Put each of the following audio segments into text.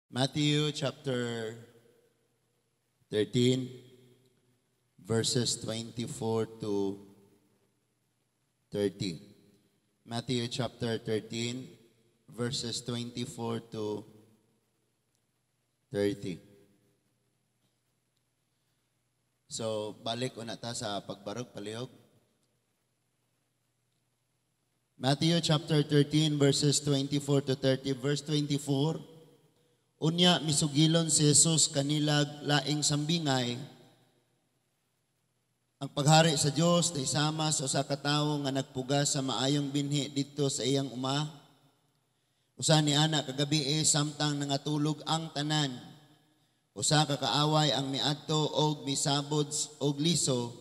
Matthew chapter 13, verses 24 to 30. Matthew chapter 13, verses 24 to 30. So, balik una ta sa pagbarog, palihog. Matthew chapter 13, verses 24 to 30. Verse 24, "Unya misugilon si Jesus kanilag laing sambingay, 'Ang paghari sa Dios sama sa usa ka tawo nga nagpugas sa maayong binhi didto sa iyang uma. Usa ni ana kagabi, samtang nangatulog ang tanan, usa ka kaaway ang miadto og misabod og liso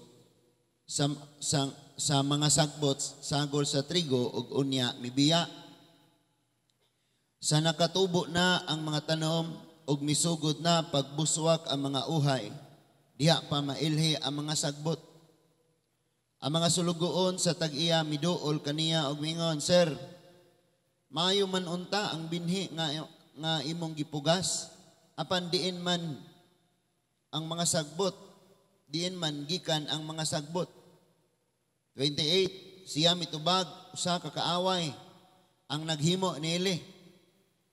sa mga sagbot sagol sa trigo ug unya mibiya. Sa nakatubo na ang mga tanom ug misugod na pagbuswak ang mga uhay, diha pa mailhi ang mga sagbot. Ang mga sulugoon sa tag-iya miduol kaniya og mingon, 'Sir, maayo man unta ang binhi nga imong gipugas, apan diin man ang mga sagbot? Diin man gikan ang mga sagbot?' 28, siya mitubag, 'Usa ka kaaway ang naghimo niini.'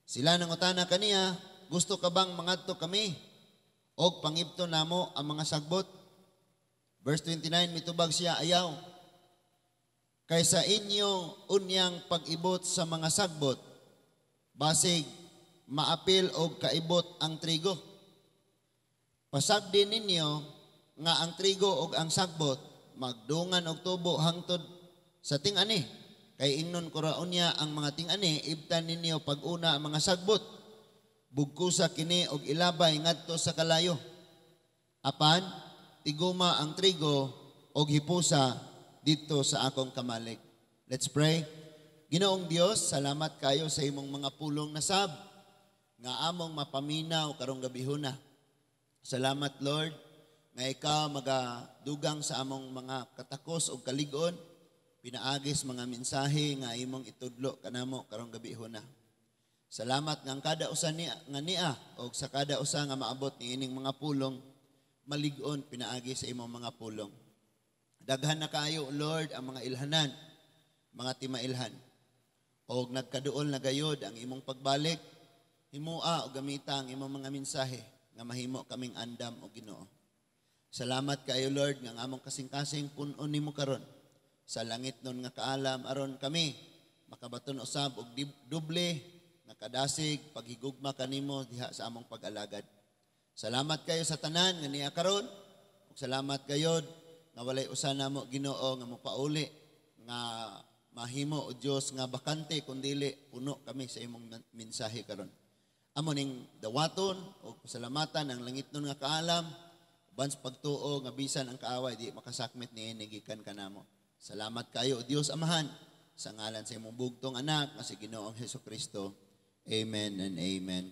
Sila nangutana kaniya, 'Gusto ka bang mangadto kami og pangibto namo ang mga sagbot?' Verse 29, mitubag siya, 'Ayaw. Kay sa inyo unyang pag-ibot sa mga sagbot, basig maapil og kaibot ang trigo. Pasagdi ninyo nga ang trigo og ang sagbot magdungan og tubo hangtod sa ting-ani. Kay ingnon ko ra unya ang mga ting-ani, ibtan ninyo pag-una ang mga sagbot. Bugkusa kini og ilabay ngadto sa kalayo. Apan tiguma ang trigo og hipusa didto sa akong kamalig.'" Let's pray. Ginoong Dios, salamat kayo sa imong mga pulong nasab nga among mapaminaw karong gabihona. Salamat, Lord, nga ikaw magadugang sa among mga katakos og kalig-on pinaagis mga mensahe nga imong itudlo kanamo karong gabihona. Salamat nga ang kada usa niya nga niya og sa kada usa nga maabot niining mga pulong malig-on pinaagi sa imong mga pulong. Daghan na kaayo, Lord, ang mga ilhanan, mga timailhan. Og nagkaduol na gayod ang imong pagbalik, himoa o gamita ang imong mga mensahe nga mahimo kaming andam o Ginoo. Salamat kaayo, Lord, nga ang among kasing-kasing punon nimo karon sa langit nun nga kaalam aron kami makabaton usab og doble nga kadasig paghigugma kanimo diha sa among pag-alagad. Salamat kayo sa tanan nga niya karon ug salamat kayod nga walay usa namo, Ginoo, nga mopauli nga mahimo o Dios nga bakante kun dili puno kami sa imong mensahe karon. Amo ning dawaton ug pasalamatan ang langit nun nga kaalam uban sa pagtuo nga bisan ang kaaway di makasakmit niini gikan kanamo. Salamat kayo, O Dios Amahan, sa ngalan sa imong bugtong anak nga si Ginoong Hesus Kristo. Amen and amen.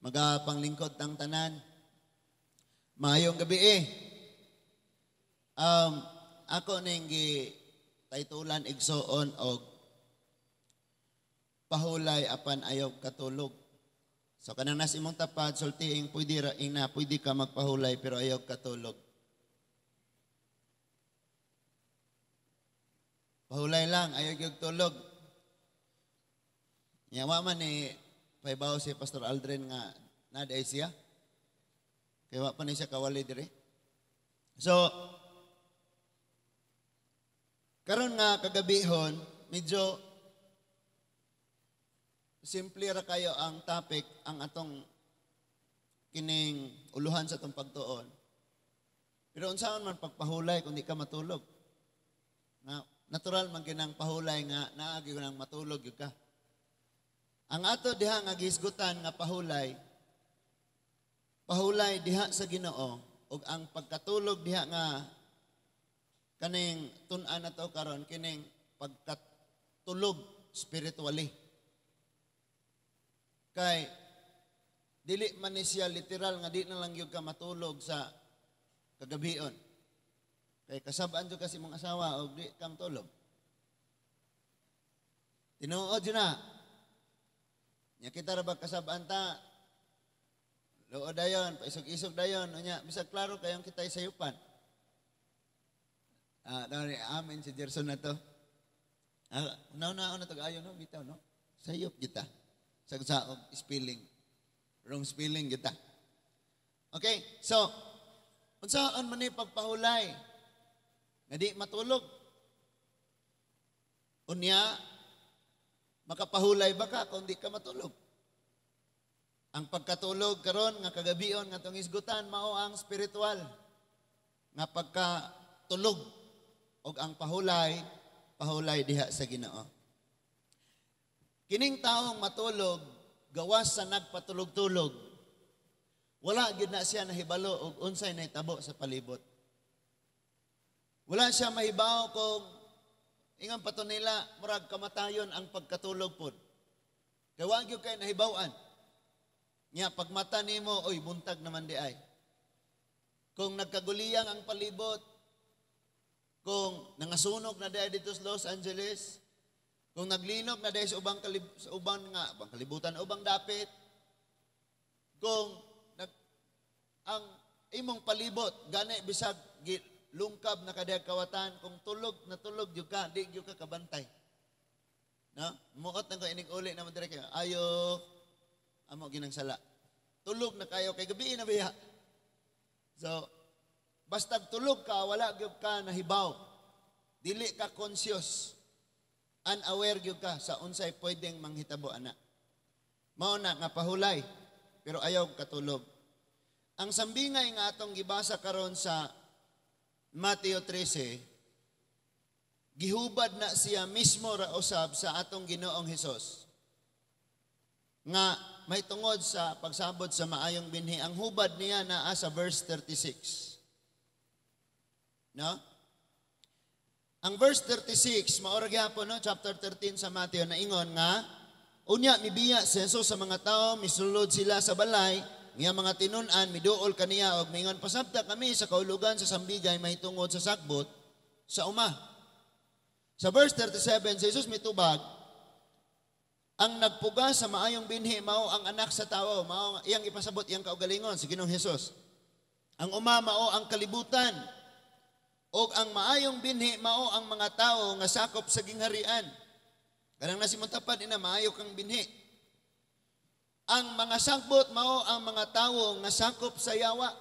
Magapanglingkod tang tanan. Maayong gabi eh. Ako ning gi taytulan, igsoon, og "Pahulay apan ayaw katulog." So kanang nas imong tapad, sultiing pwede ra ina, pwede ka magpahulay pero ayaw katulog. Pahulay lang, ayaw gyud tulog. Nya wa man ni pahibaw si Pastor Aldrin nga naday siya. Kay wa pa ni siya kawali diri. So, karon nga kagabihon, medyo simple ra kayo ang topic, ang atong kining uluhan sa atong pagtuon. Pero unsaon man pagpahulay kung di ka matulog? Nga natural man ginang pahulay nga naagi ko nang matulog gyud ka. Ang ato diha nga gihisgutan nga pahulay, pahulay diha sa Ginoo ug ang pagkatulog diha nga kaning tun-an nato karon kining pagkatulog spiritually. Kay dili man ni siya literal nga di na lang gyud ka matulog sa kagabion. Kay kasab-an jud kasi imong asawa og di ka matulog. Tinuod jud na. Nya kita ra ba kasab-an ta. Tuo dayon, paisog-isog dayon, unya bisag klaro kayong kitay sayupan. Ah, dali amen si Gerson na to. Ah, una-una na to ayo, no, bitaw, no. Sayop kita. Sa og spelling. Wrong spelling kita. Okay, so unsaon man ni pagpahulay nga di matulog? Unya, makapahulay ba ka kung di ka matulog? Ang pagkatulog karon nga kagabion nga tong isgutan mao ang spiritual nga pagkatulog og ang pahulay, pahulay diha sa Ginoo. Kining taong matulog gawas sa nagpatulog-tulog, wala gyud na siya nahibalo og unsay nahitabo sa palibot. Wala siya mahibaw kung ingon pa to nila, murag kamatayon ang pagkatulog pod. Kay wa gyud kay nahibaw-an. Nya pagmata nimo, oy, buntag naman di ay. Kung nagkaguliyang ang palibot, kung nangasunog na di ay dito sa Los Angeles, kung naglinog na di ay sa ubang nga ubang kalibutan, ubang dapit, kung ang imong palibot gani bisag lungkab na kadiyag kawatan, kung tulog na tulog gyud ka, di gyud ka kabantay. No? Muot na ko inig uli naman dire kayo. Ayo amo ginang sala. Tulog na kayo kay gabi na biya. So, basta tulog ka, wala gyud ka nahibaw. Dili ka conscious. Unaware gyud ka sa unsay pwedeng manghitabo ana. Mao na nga pahulay, pero ayaw katulog. Ang sambingay nga atong gibasa karon sa Mateo 13, gihubad na siya mismo ra usab sa atong Ginoong Hesus nga may tungod sa pagsabot sa maayong binhi. Ang hubad niya naa sa verse 36. No? Ang verse 36, mao ra gyapon, no, chapter 13 sa Mateo, naingon nga, unya mibiya si Jesus sa mga tao, misulod sila sa balay, nga mga tinun-an miduol kaniya og mingon, "Pasabta kami sa kahulugan sa sambigay mahitungod sa sagbot sa uma." Sa verse 37, si Jesus mitubag, ang nagpuga sa maayong binhi mao ang Anak sa Tao, mao iyang ipasabot iyang kaugalingon si Ginoong Hesus. Ang uma mao ang kalibutan. Og ang maayong binhi mao ang mga tao nga sakop sa gingharian. Kanang nasimuntapad ina maayo kang binhi. Ang mga sagbot mao ang mga tawo nga sakop sa yawa.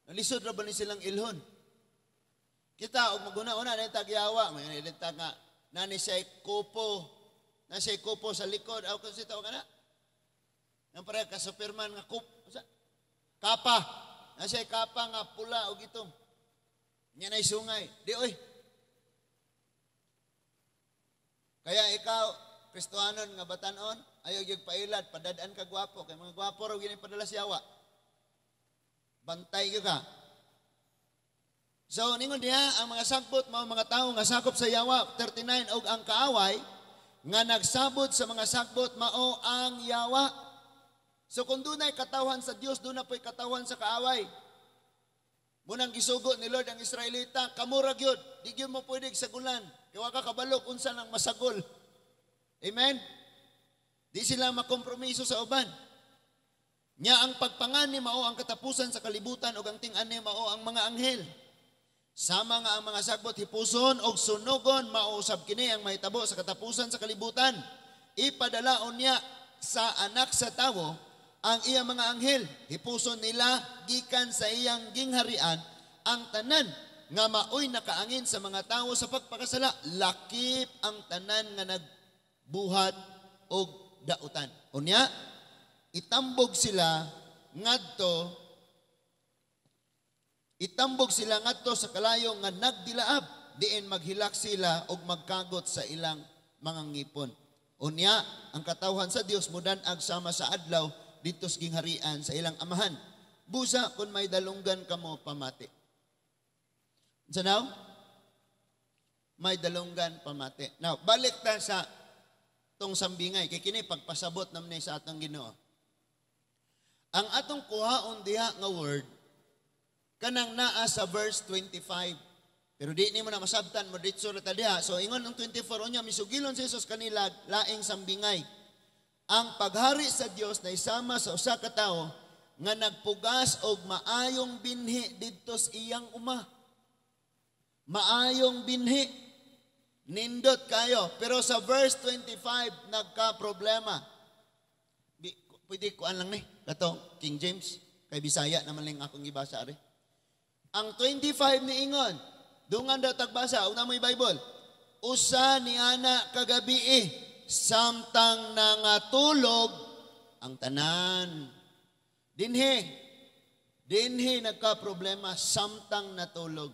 Nalisod ra ba ni silang ilhon? Kita og maguna-una na tag yawa, may ta nga nani siya kupo, na siya kupo sa likod, aw kasi tawag kana. Nang pare ka Superman nga kup, kapa. Na siya kapa nga pula og itom. Nya nay sungay. Di oy. Kaya ikaw, Kristohanon nga batanon, ayaw gyud pailad, padad-an ka gwapo kay mga gwapo raw gini padala sa yawa. Bantay gyud ka. So ningon diha, ang mga sagbot mao mga tawo nga sakop sa yawa. 39, og ang kaaway nga nagsabot sa mga sagbot mao ang yawa. So kung dunay katawhan sa Dios, doon na po'y katawhan sa kaaway. Munang gisugo ni Lord ang Israelita, kamura gyud, di gyud mo pwede sagulan. Kay wa ka kabalo unsa nang masagol. Amen? Di sila makompromiso sa uban. Nya ang pagpangani mao ang katapusan sa kalibutan ug ang ting-ani mao ang mga anghel. Sama nga ang mga sagbot hipuson og sunugon, mao usab kini ang mahitabo sa katapusan sa kalibutan. Ipadalaon niya sa Anak sa Tawo ang iyang mga anghel. Hipuson nila gikan sa iyang gingharian ang tanan nga maoy nakaangin sa mga tawo sa pagpakasala, lakip ang tanan nga nagbuhat og dautan. Unya, itambog sila ngadto sa kalayo nga nagdilaab, diin maghilak sila og magkagot sa ilang mga ngipon. Unya, ang katawhan sa Dios mudan-ag sama sa adlaw didto sa gingharian sa ilang Amahan. Busa kung may dalunggan kamo, pamati. Unsa now? May dalunggan, pamati. Now, balik ta sa tong sambingay kay kini pagpasabot naman ni sa atong Ginoo. Ang atong kuhaon diha nga word kanang naa sa verse 25. Pero di nimo na masabtan mo ditso ra ta diha. So ingon ang 24, unya misugilon si Jesus kanila laing sambingay. Ang paghari sa Dios na isama sa usa ka tawo nga nagpugas og maayong binhi didto sa iyang uma. Maayong binhi. Nindot kayo. Pero sa verse 25, nagka-problema. Pwede kuan lang ni. Katong King James. Kay Bisaya naman lang akong gibasa ari. Ang 25 ni ingon, dungan daw tagbasa, una mo'y Bible. Usa ni ana kagabi, samtang nangatulog ang tanan. Dinhi, dinhi nagka-problema samtang natulog.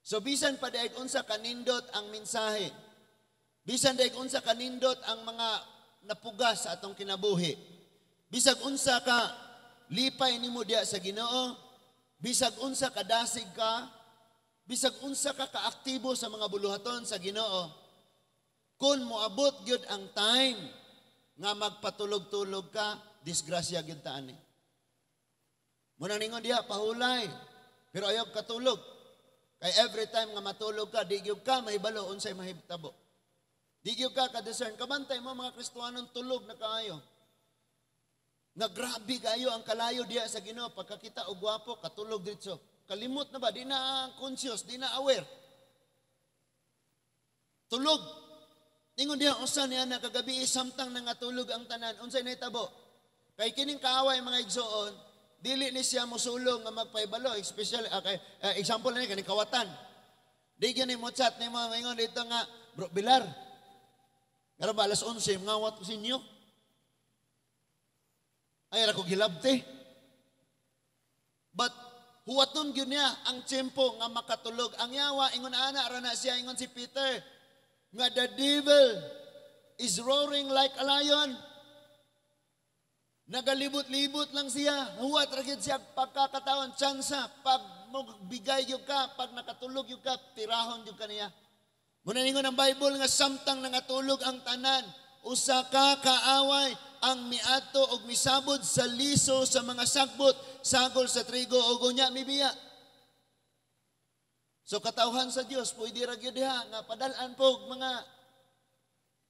So bisan pa daig unsa kanindot ang mensahe, bisan daig unsa kanindot ang mga napugas sa atong kinabuhi, bisag unsa ka lipay nimo diya sa Ginoo, bisag unsa kadasig ka, bisag unsa ka kaaktibo sa mga buluhaton sa Ginoo, kung moabot gyud ang time nga magpatulog-tulog ka, disgrasya gyud ta ani. Muna ningon diha pahulay, pero ayaw katulog. Kay every time nga matulog ka, di gyud ka mahibalo unsay mahitabo. Di gyud ka ka-discern. Kabantay mo mga Kristohanon, tulog na kaayo. Nga grabe kayo ang kalayo diha sa Ginoo, pagkakita og gwapo katulog diretso. Kalimot na ba, di na conscious, di na aware. Tulog. Ingon diha, usa niya na kagabi samtang nangatulog ang tanan, unsay nahitabo? Kay kining kaaway, mga igsoon, dili ni siya mosulong nga magpahibalo, especially kay example ni kaning kawatan. Di gyud ni mo chat nimo ingon dito nga, "Bro Bilar. Pero ba alas 11 ngawat ko sa inyo. Ay ra ko gilabte." But huwaton gyud niya ang tiyempo nga makatulog. Ang yawa ingon ana ra na siya, ingon si Peter nga the devil is roaring like a lion. Nagalibot-libot lang siya. Huwat ra gyud siya pagkakataon, tsansa pag bigay gyud ka, pag nakatulog gyud ka, tirahon gyud ka niya. Muna ningon ang Bible nga samtang nangatulog ang tanan, usa ka kaaway ang miadto og misabod sa liso sa mga sagbot, sagol sa trigo og unya mibiya. So katawhan sa Dios, pwede ra gyud diha nga padal-an po og mga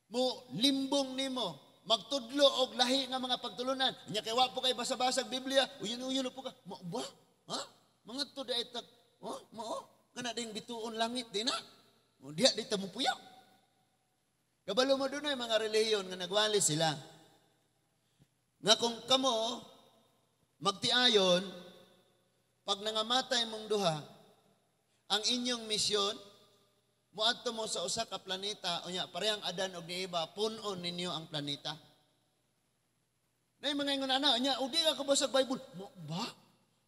mo limbong nimo, magtudlo og lahi nga mga pagtulunan. Nya kay wa po kay basa-basag Biblia, uyon-uyon po ka. Mo ba? Ha? Mga to dai tag, oh, mao kana ding bituon langit di na. O, diha di ta mo puyo. Kabalo mo dunay mga relihiyon nga nagwali sila. Nga kung kamo magtiayon, pag nangamatay mong duha, ang inyong misyon, muadto mo sa usa ka planeta, unya parehang Adan og ni Eva, pun-on ninyo ang planeta. Nay mga ingon ana, unya udi ka ba sa Bible? Mo ba?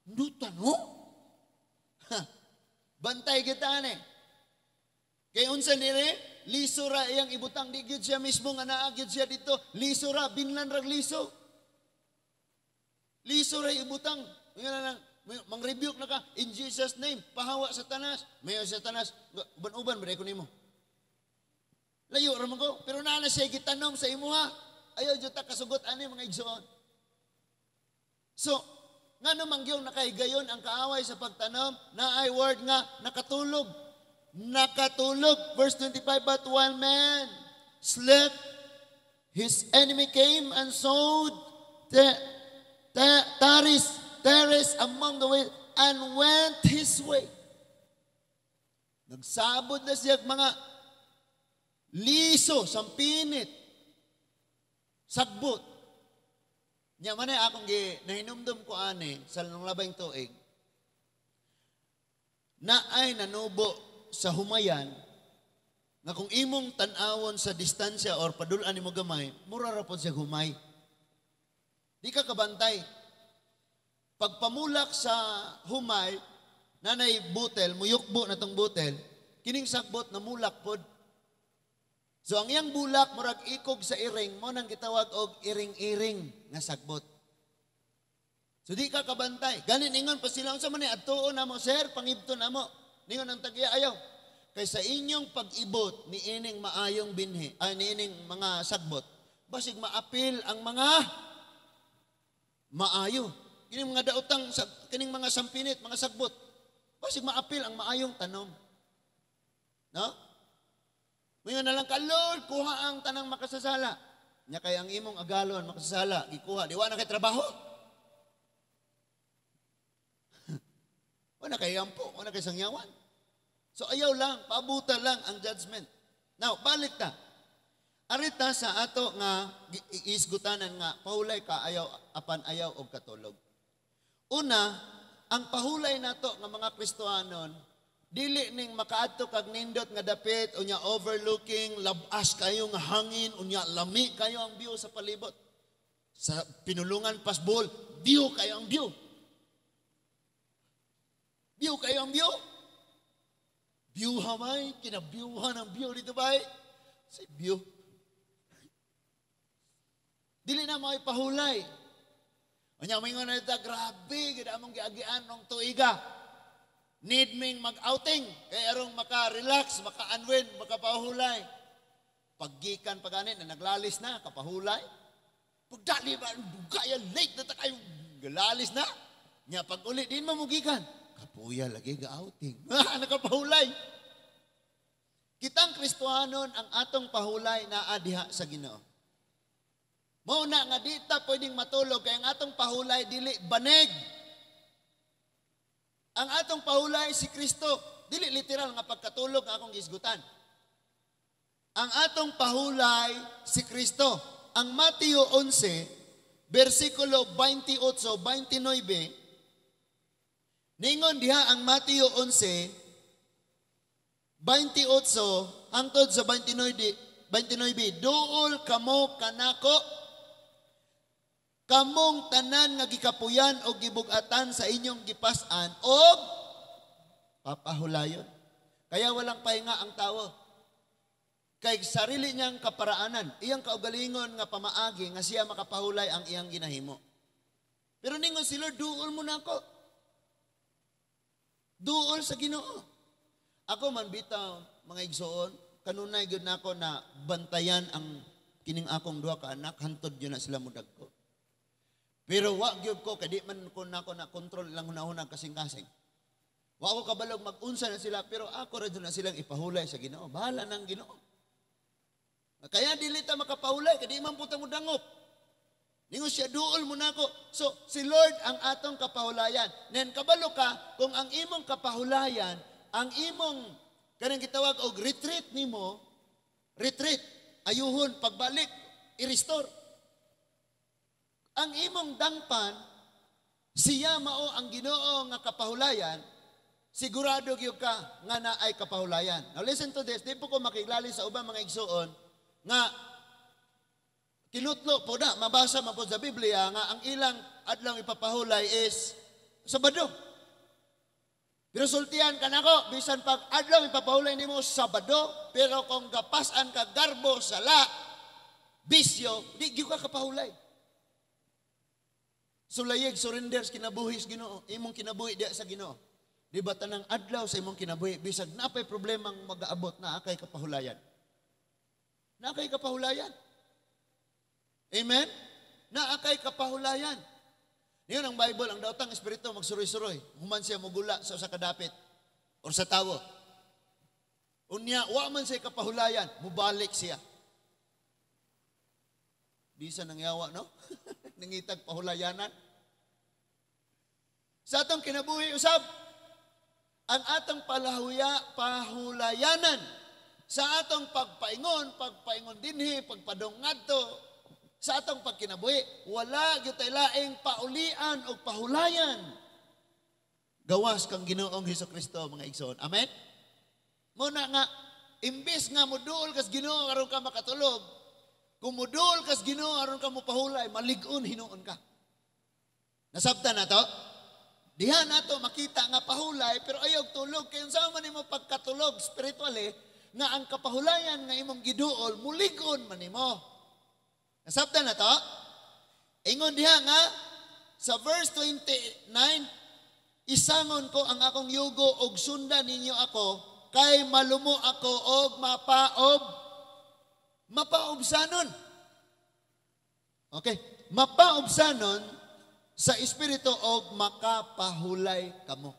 Nduta no? Ha. Bantay kita ani. Kay unsa dire? Liso ra iyang ibutang, di gyud siya mismo nga naa gyud siya dito. Liso ra, binlan rag liso. Liso ra ibutang. Nga na lang, mang-rebuke na ka, "In Jesus' name, pahawa Satanas." May Satanas, uban-uban, ba ko nimo? Layo ra man ko, pero naa na siya gitanom sa imuha. Ayaw jud ta kasugot ani, mga igsoon. So, ngano man gyud nakahigayon ang kaaway sa pagtanom, naay word nga nakatulog. Nakatulog. Verse 25, but while man slept, his enemy came and sowed tares among the wheat and went his way. Nagsabod na siya mga liso, sampinit, sagbot. Nya man ay akong gi nahinumdum ko ani sa labing tuig. Na ay nanubo sa humayan nga kung imong tan-awon sa distansya or padul-an nimo gamay, mura ra pod siya humay. Di ka kabantay. Pagpamulak sa humay, nanay butel, muyukbo na tong butel, kining sagbot namulak pod. So ang iyang bulak murag ikog sa iring, mo nang gitawag og iring-iring nga sagbot. So di ka kabantay. Ganin ingon pa sila, unsa man ni adtuon namo, sir, pangibton namo. Ningon ang tagiya, ayaw. Kay sa inyong pag-ibot ni ining maayong binhi, ay ni ining mga sagbot, basig maapil ang mga maayo. Kining mga daotang, kining mga sampinit, mga sagbot, basig maapil ang maayong tanom. No? Ngayon na lang ka, "Lord, kuha ang tanang makasasala." Nya kay ang imong agalon makasasala, gikuha, di wa na kay trabaho. Wala kay ampo, wala kay sangyawan. So ayaw lang, paabuta lang ang judgment. Now, balik ta. Arita sa ato nga iisgutanan nga pahulay ka ayaw apan ayaw og katulog. Una, ang pahulay nato nga mga Kristohanon, dili ning makaadto kag nindot nga dapit, unya overlooking, labas kayo nga hangin, unya lami kayo ang view sa palibot. Sa Pinulungan Pasbol, view kayo ang view. View kayo ang view. View hamay, kinabiewhan ang view dito ba? Say view. Dili na mo pahulay. Unya moingon na ita, grabe, gid among giagian nung tuiga. Need ming mag-outing, kay arong maka-relax, maka-unwind, makapahulay. Paggikan pa gani na naglalis na, kapahulay. Pagdali ba, dugaya, late na ta kayo, galalis na. Nya pag uli, din mamugikan. Kapuya lagi ga-outing. Nakapahulay. Kitang Kristohanon, ang atong pahulay naa diha sa Ginoo. Mao na nga di ta pwedeng matulog kay ang atong pahulay dili banig. Ang atong pahulay si Kristo, dili literal nga pagkatulog nga akong gisgutan. Ang atong pahulay si Kristo. Ang Mateo 11, versikulo 28, 29, ningon diha ang Mateo 11, 28 hangtod sa 29, 29, "Duol kamo kanako, kamong tanan nga gikapuyan o gibugatan sa inyong gipas-an, og papahulayon." Kaya walang pahinga ang tao. Kay sarili niyang kaparaanan, iyang kaugalingon nga pamaagi nga siya makapahulay ang iyang ginahimo. Pero ningon si Lord, "Duol mo na ako." Duol sa Ginoo. Ako man bitaw, mga igsoon, kanunay gyud nako na bantayan ang kining akong duha ka anak hantod gyud na sila mudagko. Pero wa gyud ko kay di man ko nako na kontrol lang hunahuna kasing-kasing. Wa ko kabalog mag-unsa na sila, pero ako ra jud na silang ipahulay sa Ginoo. Bahala nang Ginoo. Kaya dili ta makapahulay kay di man po ta modangop. Ningon siya, "Duol mo nako." So si Lord ang atong kapahulayan. Nen kabalo ka kung ang imong kapahulayan, ang imong kanang gitawag og retreat nimo, retreat, ayuhon pagbalik, i-restore. Ang imong dangpan, siya mao ang Ginoo nga kapahulayan, sigurado gyud ka nga naay kapahulayan. Now listen to this, di po ko makiglali sa ubang mga igsuon nga kinutlo po na, mabasa man po sa Biblia nga ang ilang adlaw ipapahulay is Sabado. Pero sultian ka nako, bisan pag adlaw ipapahulay nimo Sabado, pero kung gapasan ka garbo, sala, bisyo, di gyud ka kapahulay. Sulayeg, surrender sa kinabuhi sa Ginoo, imong kinabuhi diya sa Ginoo. Di ba tanang adlaw sa imong kinabuhi, bisag napay problemang magaabot, naa kay kapahulayan. Naa kay kapahulayan. Amen? Naa kay kapahulayan. Niyon ang Bible, ang daotang espiritu magsuroy-suroy. Human siya mugula sa usa ka dapit or sa tawo. Unya, wa man siya kapahulayan, mubalik siya. Di sa nangyawa, no? Nangitag pahulayanan. Sa atong kinabuhi, usab, ang atong pahulayanan, sa atong pagpaingon, pagpaingon dinhi, pagpadong ngadto, sa atong pagkinabuhi, wala gyud tay laing paulian o pahulayan gawas kang Ginoong Hesus Kristo, mga igsoon. Amen? Muna nga, imbis nga muduol kas Ginoo aron ka makatulog, kung muduol kas Ginoo aron ka mopahulay, malig-on hinuon ka. Nasabtan na to? Diha nato makita nga pahulay pero ayaw tulog kay unsa man nimo pagkatulog spiritually nga ang kapahulayan nga imong giduol mulig-on man nimo. Nasabtan na to? Ingon diha nga sa verse 29, "Isangon ko ang akong yugo og sundan ninyo ako kay malumo ako og mapaob." Mapaobsanon. Okay, mapaobsanon sa espiritu og makapahulay kamo.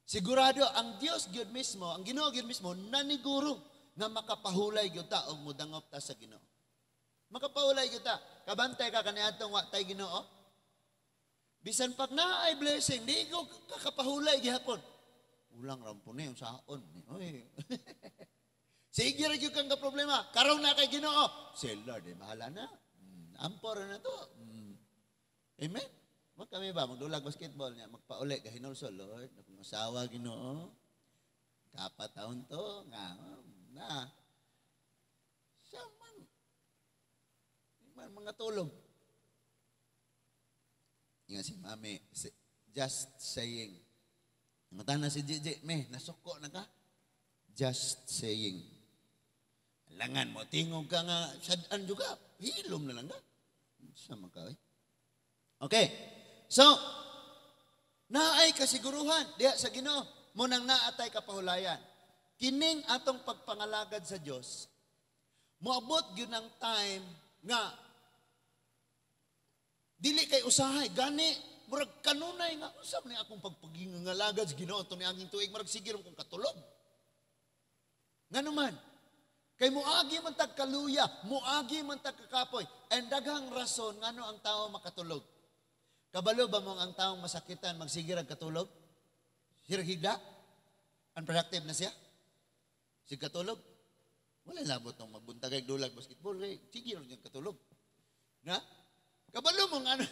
Sigurado ang Dios gyud mismo, ang Ginoo gyud mismo naniguro nga makapahulay gyud ta og modangop ta sa Ginoo. Makapahulay gyud ta. Kabantay ka kaniadtong wa tay Ginoo. Bisan pag naay blessing, di ko kakapahulay gihapon. Ulang rampo ni saon. Oy. Sige ra gyud kang problema. Karon na kay Ginoo. Si Lord, eh, bahala na. Ampor na to. Amen. Mag kami ba magdulag basketball niya, magpauli gahinulsol, Lord, akong asawa, Ginoo. Kapat taon to nga na. Siya man. Di man mga tulog. Nga si Mami, just saying. Ngutana si Gigi, "Me, nasuko na ka?" Just saying. Langan mo, tingog ka nga, sad-an juga, hilom na lang ka. Sa man ka, eh. Okay. So, naay kasiguruhan diha sa Ginoo, mo nang naatay kapahulayan. Kining atong pagpangalagad sa Dios, moabot gyud ang time nga dili kay usahay gani murag kanunay nga usab ni akong pagpagingalagad sa Ginoo to ni anging tuig, murag sige kong katulog. Ngano man? Kay muagi man tag kaluya, muagi man tag kakapoy, and daghang rason ngano ang tao makatulog. Kabalo ba mo ang taong masakitan magsige rag katulog? Sige higda? Unproductive na siya? Sige katulog? Wala labot nung magbuntag ay dulag basketball kay sige ra niyang katulog. Na? Kabalo mo nga ano,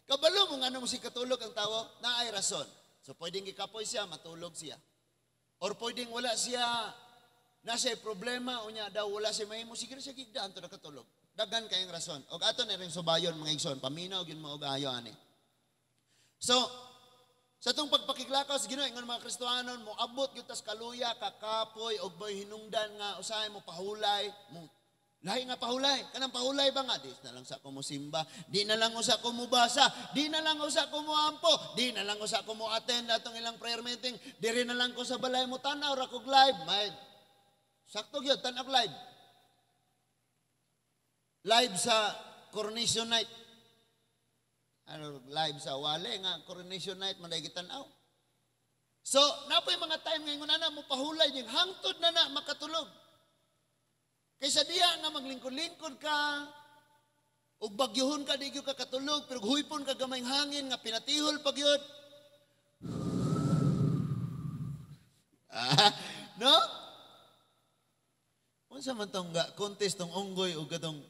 kabalo mo nga ano mo si katulog ang tao, naay rason. So pwedeng gikapoy siya, matulog siya. Or pwedeng wala siya, na siya problema, unya daw wala siya mahimo, sige siya gigdaan to nakatulog. Daghan kayong rason. Og ato na rin subayon, mga igsoon, paminaw gyud mo og ayo ani. So, sa itong pagpakiglakaw sa Ginoo, ingon mga Kristohanon, mo abot gyud tas kaluya, kakapoy, og mo'y hinungdan nga usahay mo pahulay, mo lahi nga pahulay. Kanang pahulay ba nga di na lang sa ko mo simba, di na lang usa ko mo basa, di na lang usa ko mo ampo, di na lang usa ko mo attend atong ilang prayer meeting, diri na lang ko sa balay mo tan-aw ra kog live. May sakto gyud tan-aw live. Live sa coronation night. Ano, live sa wale nga coronation night man gitan-aw. So, napoy mga time ngayon na mo pahulay din hangtod na na makatulog. Kaysa diya nga maglingkod-lingkod ka, ug bagyuhon ka, di gyud ka katulog, pero huypon ka gamayng hangin nga pinatihol pa gyud. Ah, no? Unsa man tong ga contest tong unggoy ug katong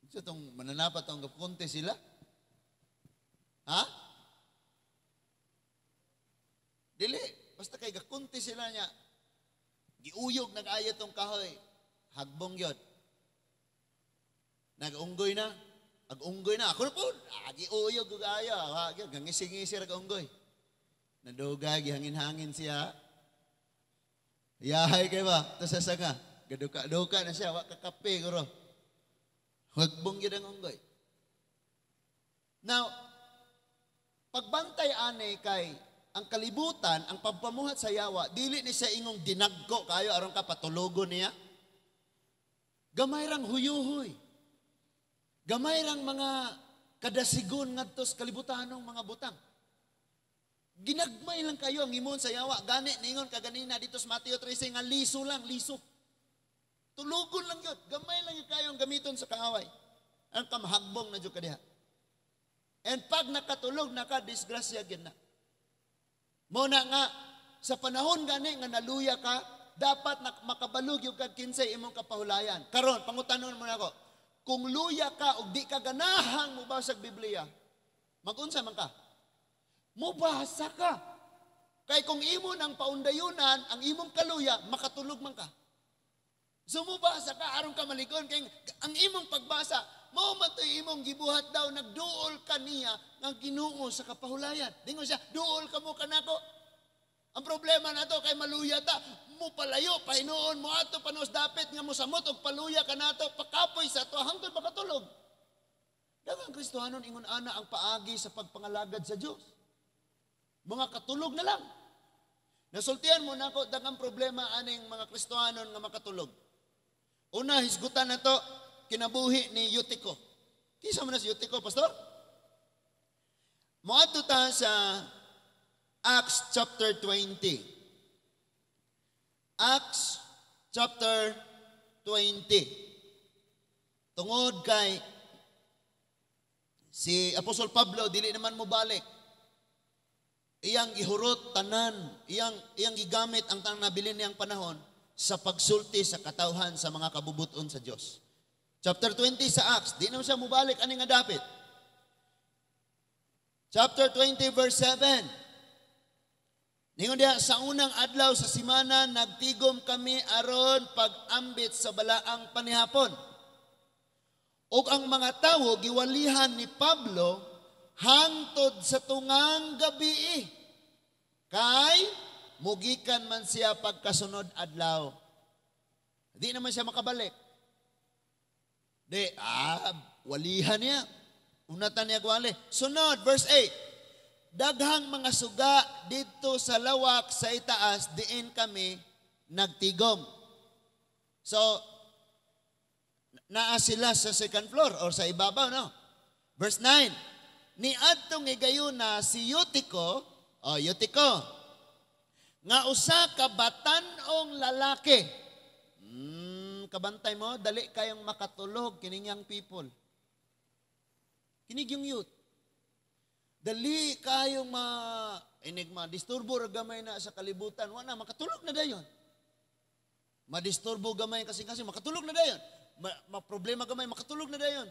unsa tong mananapat tong contest sila? Ha? Dili, basta kay ga contest sila niya. Giuyog nag-ayo tong kahoy. Hagbong gyud. Nag-unggoy na. Ag-unggoy na. Ako na po. Ah, giuyog og ayo. Ha, gyud gangising-ngisi ra unggoy. Nadugay gihangin-hangin siya. Yahay kay ba? To sa sanga. Gaduka-duka na siya, wa kakape guro. Hagbong gyud ang unggoy. Now, pagbantay ani kay ang kalibutan, ang pagpamuhat sa yawa, dili ni siya ingong dinagko kayo aron ka patulogon niya. Gamay rang huyuhoy. Gamay rang mga kadasigon ngadto sa kalibutanong mga butang. Ginagmay lang kayo ang imon sa yawa. Gani, ningon kaganina dito sa Mateo 13 nga liso lang, liso. Tulugon lang yun. Gamay lang yun kayo ang gamiton sa kaaway. Ang kamahagbong na dyan ka diha. And pag nakatulog, naka-disgrasya gyud na. Muna nga, sa panahon gani nga naluya ka, dapat na makabalog yung kag kinsay imong kapahulayan. Karon, pangutanon mo na ako, kung luya ka og di ka ganahang mobasa og Biblia, magunsa man ka? Mubasa ka. Kay kung imo nang paundayunan, ang imong kaluya, makatulog man ka. So mubasa ka, aron ka maligon. Kay ang imong pagbasa, mao man to'y imong gibuhat daw, nagduol ka niya nga Ginoo sa kapahulayan. Dingon siya, "Duol ka mo kanako." Ang problema nato kay maluya ta, mo palayo, pahinuon mo ato panos dapit nga mosamot og paluya kanato, pakapoy sa ato hangtod makatulog. Daghang Kristohanon ingon ana ang paagi sa pagpangalagad sa Dios. Mga katulog na lang. Nasultian mo nako daghang problema aning mga Kristohanon nga makatulog. Una, hisgutan na to kinabuhi ni Eutico. Kinsa man na si Eutico, Pastor? Moadto ta sa Acts chapter 20. Acts chapter 20. Tungod kay Si Apostol Pablo dili naman mo balik. Iyang gihurot tanan, iyang gigamit ang tanang nabilin niyang panahon sa pagsulti sa katawhan sa mga kabubuton sa Dios. Chapter 20 sa Acts, di naman siya mubalik ani nga dapit. Chapter 20 verse 7. Ningon diha, sa unang adlaw sa simana, nagtigom kami aron pag-ambit sa balaang panihapon. Ug ang mga tawo giwalihan ni Pablo hangtod sa tungang gabi. Kay mugikan man siya pagkasunod adlaw. Di naman siya makabalik. Di, walihan niya. Unatan niya gwali. Sunod, verse 8. Daghang mga suga didto sa lawak sa itaas, diin kami nagtigom. So, naa sila sa second floor or sa ibabaw, no? Verse 9. Niadtong higayuna si Eutico, oh, Eutico, nga usa ka batan-ong lalaki. Kabantay mo, dali kayong makatulog kining young people. Kinig yung youth. Dali kayong ma enigma, disturbo ra gamay na sa kalibutan, wala makatulog na dayon. Madisturbo gamay kasi kasi makatulog na dayon. Ma problema gamay, makatulog na dayon.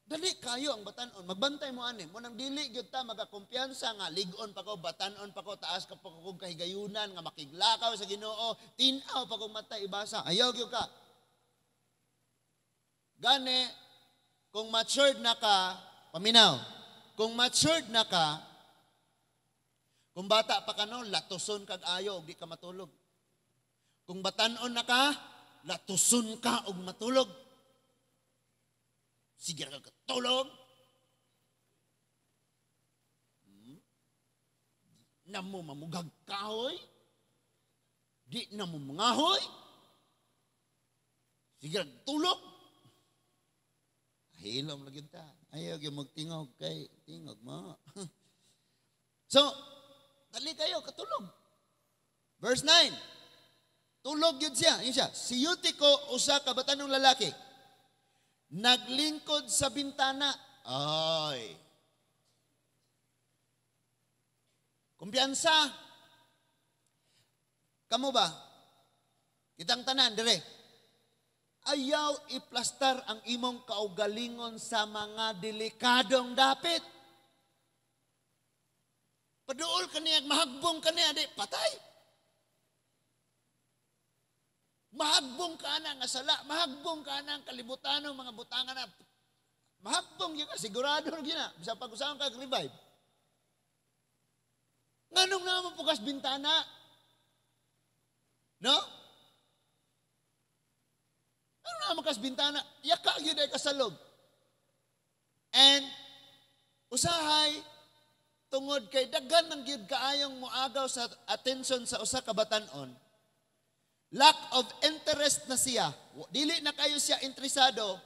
Dali kayo ang batanon, magbantay mo ani. Mo nang dili gyud ta magakumpiyansa nga lig-on pa ko, batanon pa ko, taas ka pa ko kahigayunan nga makiglakaw sa Ginoo, tin-aw pa kong mata ibasa. Ayaw gyud ka. Gani kung matured na ka, paminaw. Kung matured na ka, kung bata pa ka noon, latuson kag ayo og di ka matulog. Kung batanon na ka, latuson ka og matulog. Sige ka katulog. Namo mamugag kahoy. Di na mo mangahoy. Sige ka tulog. Hilom lagi ta. Ayaw gyud magtingog kay tingog mo. So, dali kayo katulog. Verse 9. Tulog yun siya. Yun siya. Si Eutico, usa ka batanong lalaki. Naglingkod sa bintana. Ay. Kumpiyansa. Kamu ba? Kitang tanan, dire. Ayaw iplastar ang imong kaugalingon sa mga delikadong dapit. Paduol ka niya, mahagbong ka niya, di, patay. Mahagbong ka na nga sala, mahagbong ka na ang kalibutan ng mga butangan na, mahagbong yun ka, sigurado na gina, bisa pag-usahan ka, revive. Nganong naman bukas bintana? No? Ano naman kas bintana? Yaka yun ay kasalog. And usahay, tungod kay daghan ng gyud kaayong moagaw sa attention sa usa ka batan-on, lack of interest na siya, dili na kayo siya interesado,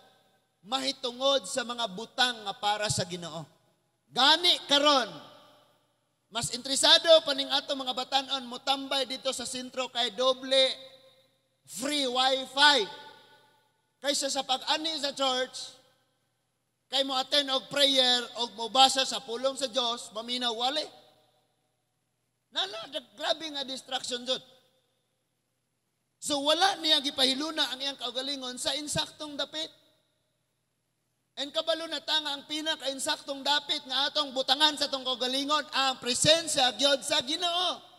mahitungod sa mga butang nga para sa Ginoo. Gani karon, mas interesado paning ato mga batan-on motambay dito sa sentro kay doble free wifi kaysa sa pag-ani sa church, kay mo attend og prayer og mobasa sa pulong sa Dios, maminaw wali. Nana, grabe nga distraction jud. So wala niya gipahiluna ang iyang kaugalingon sa insaktong dapit. And kabalo na ta nga ang pinaka-insaktong dapit nga atong butangan sa atong kaugalingon ang presensya gyud sa Ginoo.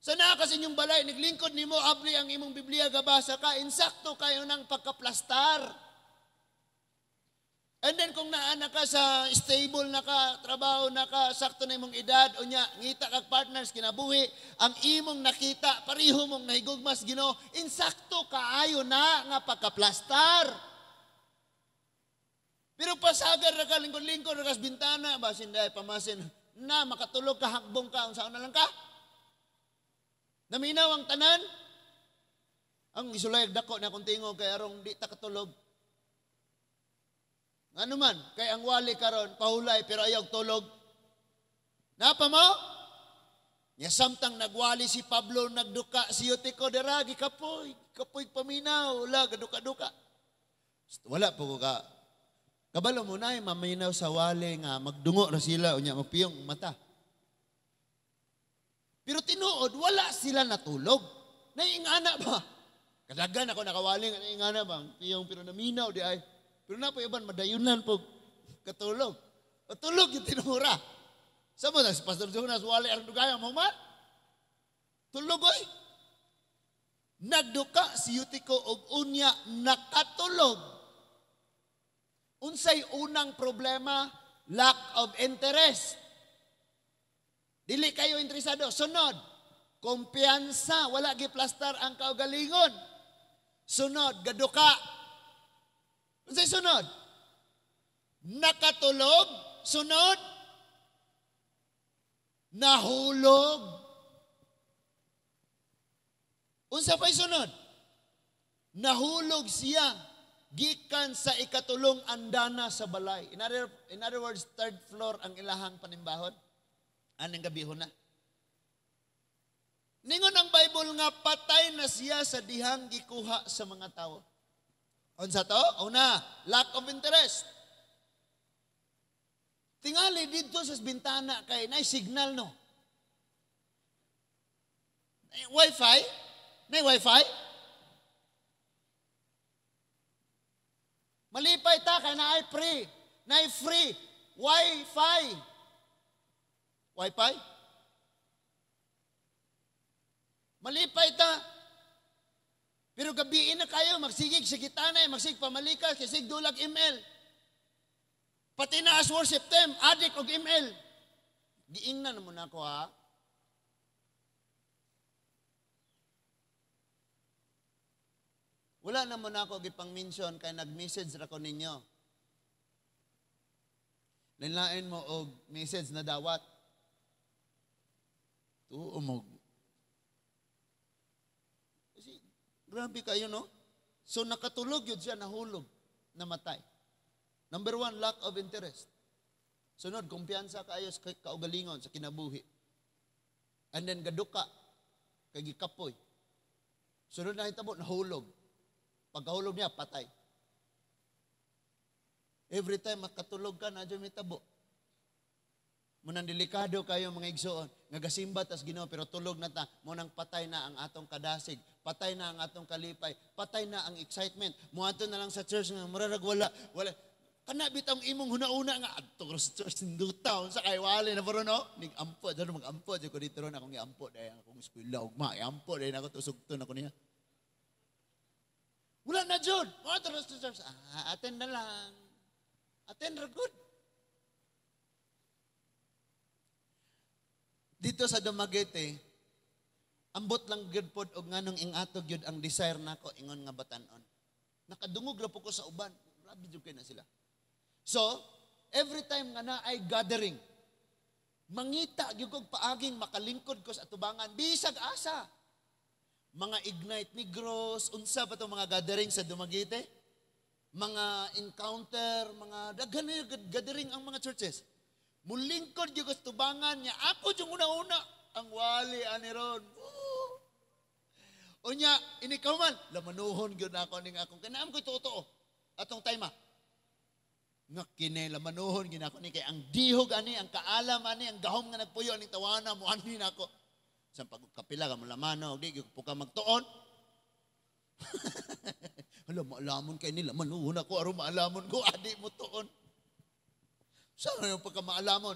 Sa naa kasi inyong balay, naglingkod nimo, abli ang imong Biblia, gabasa ka, insakto kayo ng pagkaplastar. And then kung naa na ka sa stable na ka, trabaho na ka, sakto na imong edad, unya, ngita kag partners, kinabuhi, ang imong nakita, pareho mong nahigugmas Ginoo, insakto kaayo na nga pagkaplastar. Pero pasagar ra ka, lingkod-lingkod ra ka sa bintana, basin dahil pamasin, na makatulog ka, hakbong ka, unsaon na lang ka? Naminaw ang tanan. Ang isulay dako na akong tingog kay arong di ta katulog. Ano man, kay ang wali karon pahulay pero ayaw tulog. Napa mo? Nya samtang nagwali si Pablo, nagduka si Eutico dira gikapoy, kapoy paminaw, wala gaduka-duka. Wala po ko ka. Kabalo mo na maminaw sa wale nga magdungo ra sila unya magpiyong mata. Pero tinuod wala sila natulog. Naingana ba? Kadagan ako nakawali nga naingana ba? Piyong pero naminaw di ay. Pero na po iban madayunan po katulog. Patulog yung tinuura. Sa mo na si Pastor Jonas wale ang dugaya mo man? Tulog oy. Nagduka si Eutico og unya nakatulog. Unsay unang problema? Lack of interest. Dili kayo interesado. Sunod, kumpiyansa. Wala giplastar ang kaugalingon. Sunod, gaduka. Unsay sunod? Nakatulog. Sunod, nahulog. Unsa pa'y sunod? Nahulog siya gikan sa ikatulong andana sa balay. In other words, third floor ang ilahang panimbahon. Anong gabihon na? Ningon ang Bible nga patay na siya sa dihang gikuha sa mga tao. Unsa to? Una, lack of interest. Tingali dito sa bintana kay nay signal no. Nay wifi? Nay wifi? Malipay ta kay naay free. Naay free wifi. Wifi? Malipay ta. Pero gabiin na kayo, magsigig sa gitanay, magsigig pamalikas, kasig dulag ML. Pati na as worship them, adik og ML. Giingnan mo na ako ha. Wala na mo na ako gipang-mention kay nag-message ra ko ninyo. Lain-lain mo og message na dawat. Tuo mo. Kasi grabe kayo no? So nakatulog yun siya, nahulog, namatay. Number one, lack of interest. Sunod, kumpiyansa kayo sa kaugalingon, sa kinabuhi. And then gaduka, kay gikapoy. Sunod na hitabo, nahulog. Pagkahulog niya, patay. Every time makatulog ka, na dyan may tabo. Munang delikado kayo mga igsoon. Nga gasimba tas Ginoo pero tulog na ta. Munang patay na ang atong kadasig. Patay na ang atong kalipay. Patay na ang excitement. Muadto na lang sa church nga murarag wala. Wala. Kana bitong imong hunauna nga adto sa church sinduta unsa kay wali na pero no? Nig ampo dyan mag-ampo dyan ko dito ron akong giampo dahil akong eskwela ugma iampo dahil ako tusugton ako niya. Wala na jud. Muadto sa church. Ah, attend na lang. Attend ra good. Dito sa Dumaguete, ambot lang gyud pod og nganong ingatog gyud ang desire nako ingon nga batan-on. Nakadungog ra po ko sa uban. Grabe jud kay na sila. So, every time nga naay gathering, mangita gyud kog paaging makalingkod ko sa atubangan bisag asa. Mga Ignite Negros, unsa pa tong mga gathering sa Dumaguete? Mga encounter, mga daghan na gathering ang mga churches. Mulingkod gyud ko sa tubangan niya. Ako yung una-una ang wali ani ron. Unya, inikaw man, lamanuhon gyud ako ning akong kinaam ko totoo. Atong time nga kini lamanuhon gyud ako ni kay ang dihog ani, ang kaalam ani, ang gahom nga nagpuyo aning tawana mo ani nako. Sa pagkapila ka mo lamano, di gyud po ka magtuon. Hala, maalamon kay nila, lamanuhon ako aron maalamon ko adi mo tuon. Sana yung pagkamaalamon.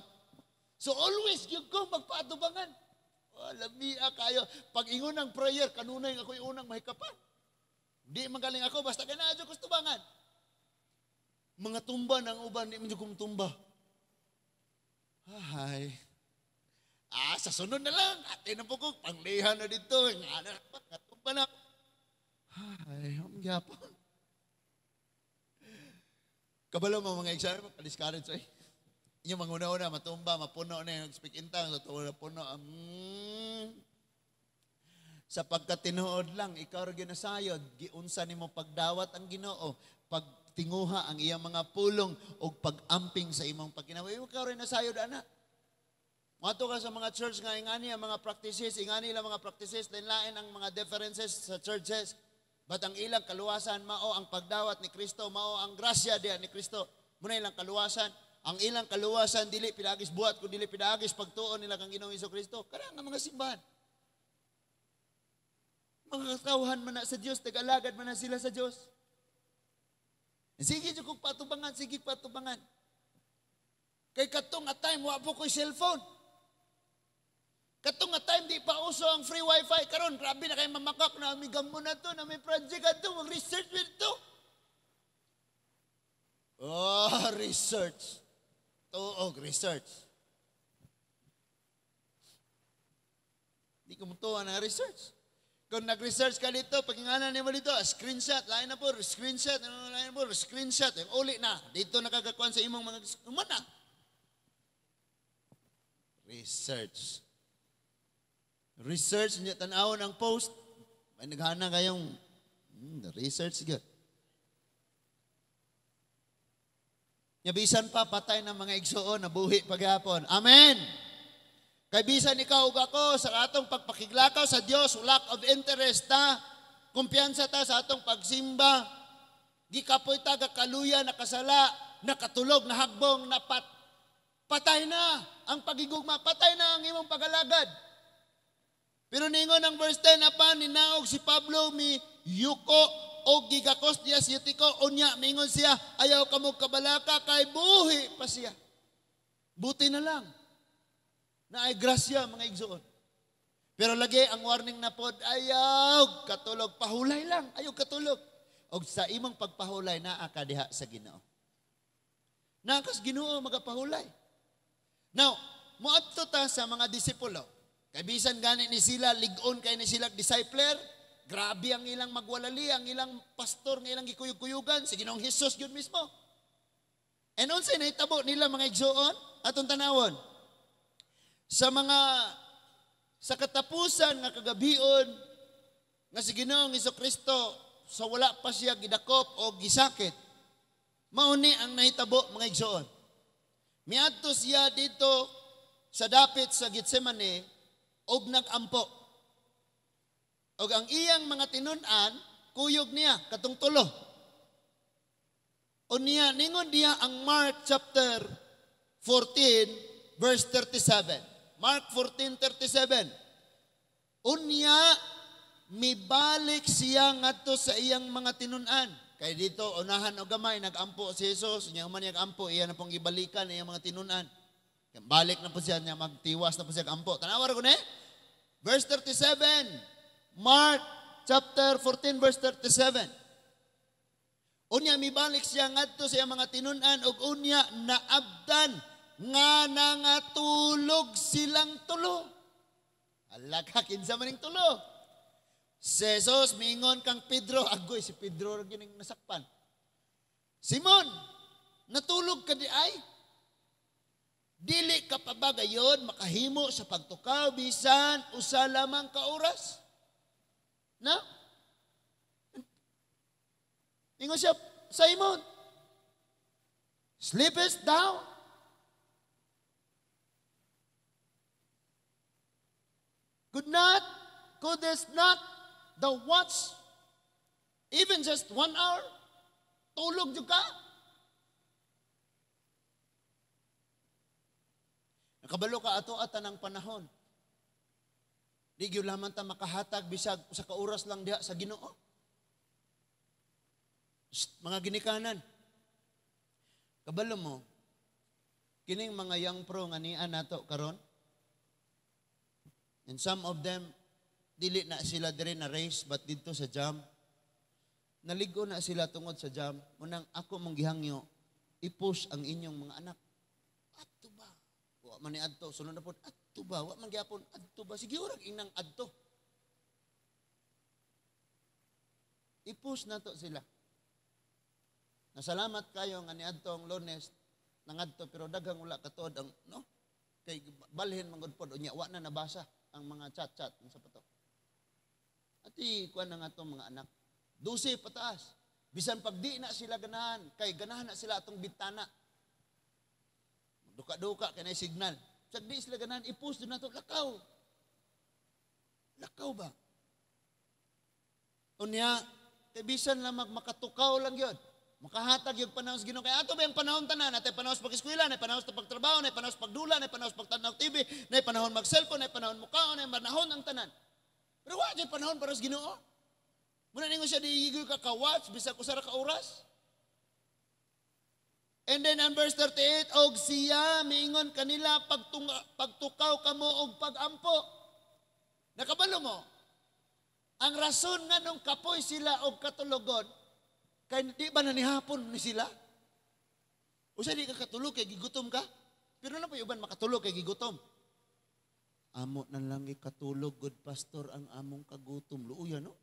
So always yung ko magpaatubangan. Lamia kayo. Pag ingon ng prayer, kanunay ako'y unang mahikapan. Di magaling ako, basta kaya ko tubangan. Mga tumba ng uban, di man kong tumba. Ay. Ah, sa sunod na lang. Ate na po ko, panglihan na dito. Nga tumba na. Ay, ang gyapon. Kabalo mo mga exam, maka-discourage eh. Yung mga una-una, matumba, mapuno na yung speak in tongues, sa puno. Sa pagkatinuod lang, ikaw rin ginasayod, giunsa nimo pagdawat ang Ginoo, pagtinguha ang iyang mga pulong, o pag-amping sa imong pagkinabuhi. Ikaw rin nasayod, ana. Mato ka sa mga church nga, ingani ang mga practices, ingani ilang mga practices, lain-lain ang mga differences sa churches. But ang ilang kaluwasan, mao ang pagdawat ni Kristo, mao ang grasya diya ni Kristo. Muna ilang kaluwasan. Ang ilang kaluwasan dili pinaagis buhat kun dili pinaagis pagtuon nila kang Ginoong Kristo. Kana nga mga simbahan. Mga katawhan man na sa Dios, tagalagad man na sila sa Dios. Sige jud kog patubangan, sige patubangan. Kay katong nga time wa po ko'y cellphone. Katong nga time di pa uso ang free wifi karon, grabe na kay mamakak na may gamo na to, na may project adto, mag-research with to. Oh, research. Tuog, research. Di ko mutuwa na research. Kung nag-research ka dito, pag-inganan nimo dito, screenshot, lain na po, screenshot, lain na po, screenshot, yung uli na. Dito nakagakuan sa imong mga, umana. Research. Research, niya tanawon ang post. May naghana kayong research gyud. Nya bisan pa patay ng mga igsuon nabuhi pagyapon. Amen. Kay bisan ikaw ug ako sa atong pagpakiglakaw sa Dios, lack of interest ta, kumpiyansa ta sa atong pagsimba. Gikapoy ta gakaluya, nakasala, nakatulog, nahagbong, napat. Patay na ang pagigugma, patay na ang imong pagalagad. Pero ningon ang verse 10, apan ninaog si Pablo mi yuko og gigakos niya si Eutico, unya mingon siya, ayaw kamo kabalaka kay buhi pa siya. Buti na lang na ay grasya mga igsoon. Pero lagi ang warning na pod, ayaw katulog, pahulay lang, ayaw katulog. Og sa imong pagpahulay naa ka diha sa Ginoo. Naa kas Ginoo magapahulay. Now, moadto ta sa mga disipulo. Kay bisan gani ni sila, lig-on kay ni sila discipler, grabe ang ilang magwalali, ang ilang pastor nga ilang gikuyog-kuyugan, si Ginoong Hesus gyud mismo. And unsay nahitabo nila mga igsoon? Atong tanawon. Sa mga sa katapusan nga kagabion nga si Ginoong Hesukristo sa wala pa siya gidakop o gisakit, mao ni ang nahitabo mga igsoon. Miadto siya dito sa dapit sa Getsemane og nagampo. Og ang iyang mga tinun-an kuyog niya katong tulo. O niya ningon diya ang Mark chapter 14 verse 37. Mark 14:37. Unya mibalik siya ngadto sa iyang mga tinun-an. Kay dito unahan og gamay nagampo si Jesus, nya human niya ampo, iya na pong gibalikan iyang mga tinun-an. Balik na po siya niya, magtiwas na po siya ampo. Tanawa ra ko ni. Verse 37. Mark chapter 14 verse 37. Unya mibalik siya ngadto sa iyang mga tinun-an ug unya naabdan nga nangatulog silang tulo. Ala ka, kinsa man ning tulo? Si Jesus miingon kang Pedro, agoy si Pedro ra gining nasakpan. Simon, natulog ka di ay? Dili ka pa ba gayon makahimo sa pagtukaw bisan usa lamang ka oras? Na? Ingon siya, Simon, sleepest thou? Could not, couldest not the watch even just 1 hour? Tulog jud ka? Nakabalo ka ato ata ng panahon. Di gyud lamang ta makahatag bisag usa ka oras lang diha sa Ginoo. Shh, mga ginikanan. Kabalo mo kining mga young pro nga nian nato karon. And some of them dili na sila diri na race but didto sa jam. Naligo na sila tungod sa jam. Munang ako mong gihangyo i-push ang inyong mga anak. Adto ba? Wa man ni adto, sunod na pod adto ba? Wa man gyapon adto ba? Sige urag inang adto. I-push nato sila. Nasalamat kayo nga niadto ang Lunes nangadto pero daghang wala katuod ang no kay balhin man gud pod unya wa na nabasa ang mga chat-chat sa pato. Ati kuan na nga atong mga anak 12 pataas. Bisan pag di na sila ganahan kay ganahan na sila atong bintana. Duka-duka kay nay signal. Sag di sila ganahan i-post do nato lakaw. Lakaw ba? Unya kay bisan lamang makatukaw lang gyud. Makahatag yung panahon sa Ginoo. Kaya ato ba yung panahon tanan? Natay panahon sa pag-eskwela, nay panahon sa pagtrabaho, nay panahon sa pagdula, nay panahon sa pagtanaw TV, nay panahon mag-cellphone, nay panahon mukaon, nay panahon ang tanan. Pero wa jud panahon para sa Ginoo. Muna ningon siya, di ka ka-watch, bisag usa ra ka oras. And then in verse 38, og siya miingon kanila, "Pagtukaw kamo og pagampo." Nakabalo mo, ang rason nga nung kapoy sila og katulogon, kay di ba nanihapon ni sila? Usa di ka katulog kay gigutom ka? Pero na pa uban makatulog kay gigutom. "Amo na lang ikatulog, good pastor, ang among kagutom." Luoya, no?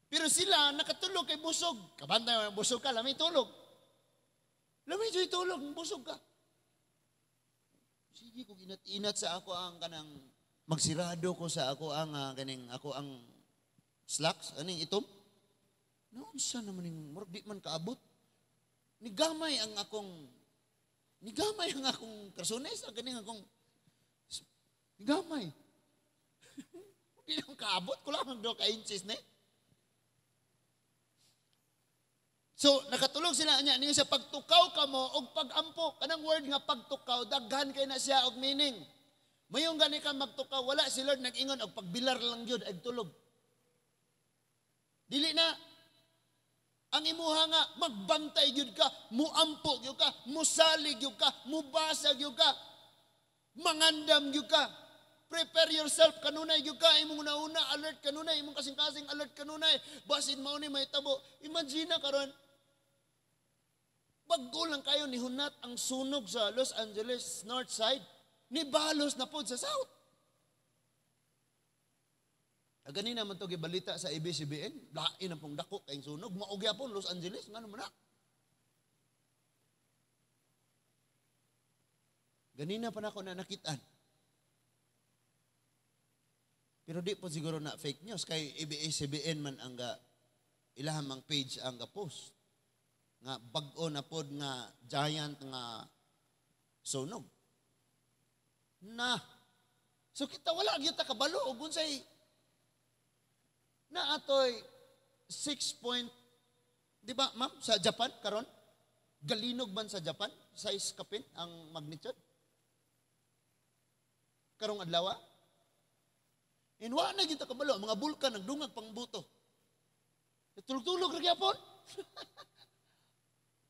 Pero sila, nakatulog kay busog. Kabantay, busog ka, lami tulog. Lami joy tulog, busog ka. Sige, kung inat-inat sa ako ang kanang magsirado ko sa ako ang kaning ako ang slacks, aning itom. Naunsa naman ning murag di man kaabot. Nigamay ang akong karsunes, ang kaning akong nigamay. Di naman kaabot, kulang ang 2 ka inches ni. So, nakatulog sila niya, niya sa pagtukaw kamo og pagampo. Kanang word nga pagtukaw, daghan kay na siya og meaning. Mayong gani ka magtukaw, wala si Lord nag-ingon og pagbilar lang gyud ag tulog. Dili na ang imuha nga magbantay gyud ka, muampo gyud ka, musalig gyud ka, mubasa gyud ka, mangandam gyud ka. Prepare yourself kanunay gyud ka, imong una-una alert kanunay, imong kasing-kasing alert kanunay, basin mao ni mahitabo. Imagine na karon, bag-o lang kayo ni hunat ang sunog sa Los Angeles North Side, ni balos na pod sa South. Ganina man to gibalita sa ABS-CBN, lain ang pong dako kayong sunog, mao gyapon Los Angeles, ngano man na? Ganina pa nako na nakitaan. Pero di po siguro na fake news kay ABS-CBN man ang ga ilahang mang page ang ga post nga bag-o na pod nga giant nga sunog. Na. So kita wala gyud ta kabalo og unsay na atoy 6 point, di ba ma'am, sa Japan karon galinog man sa Japan, size kapin ang magnitude karong adlaw. And wa na gyud ta kabalo, mga bulkan nagdungag pangbuto. Tulog-tulog ra gyapon.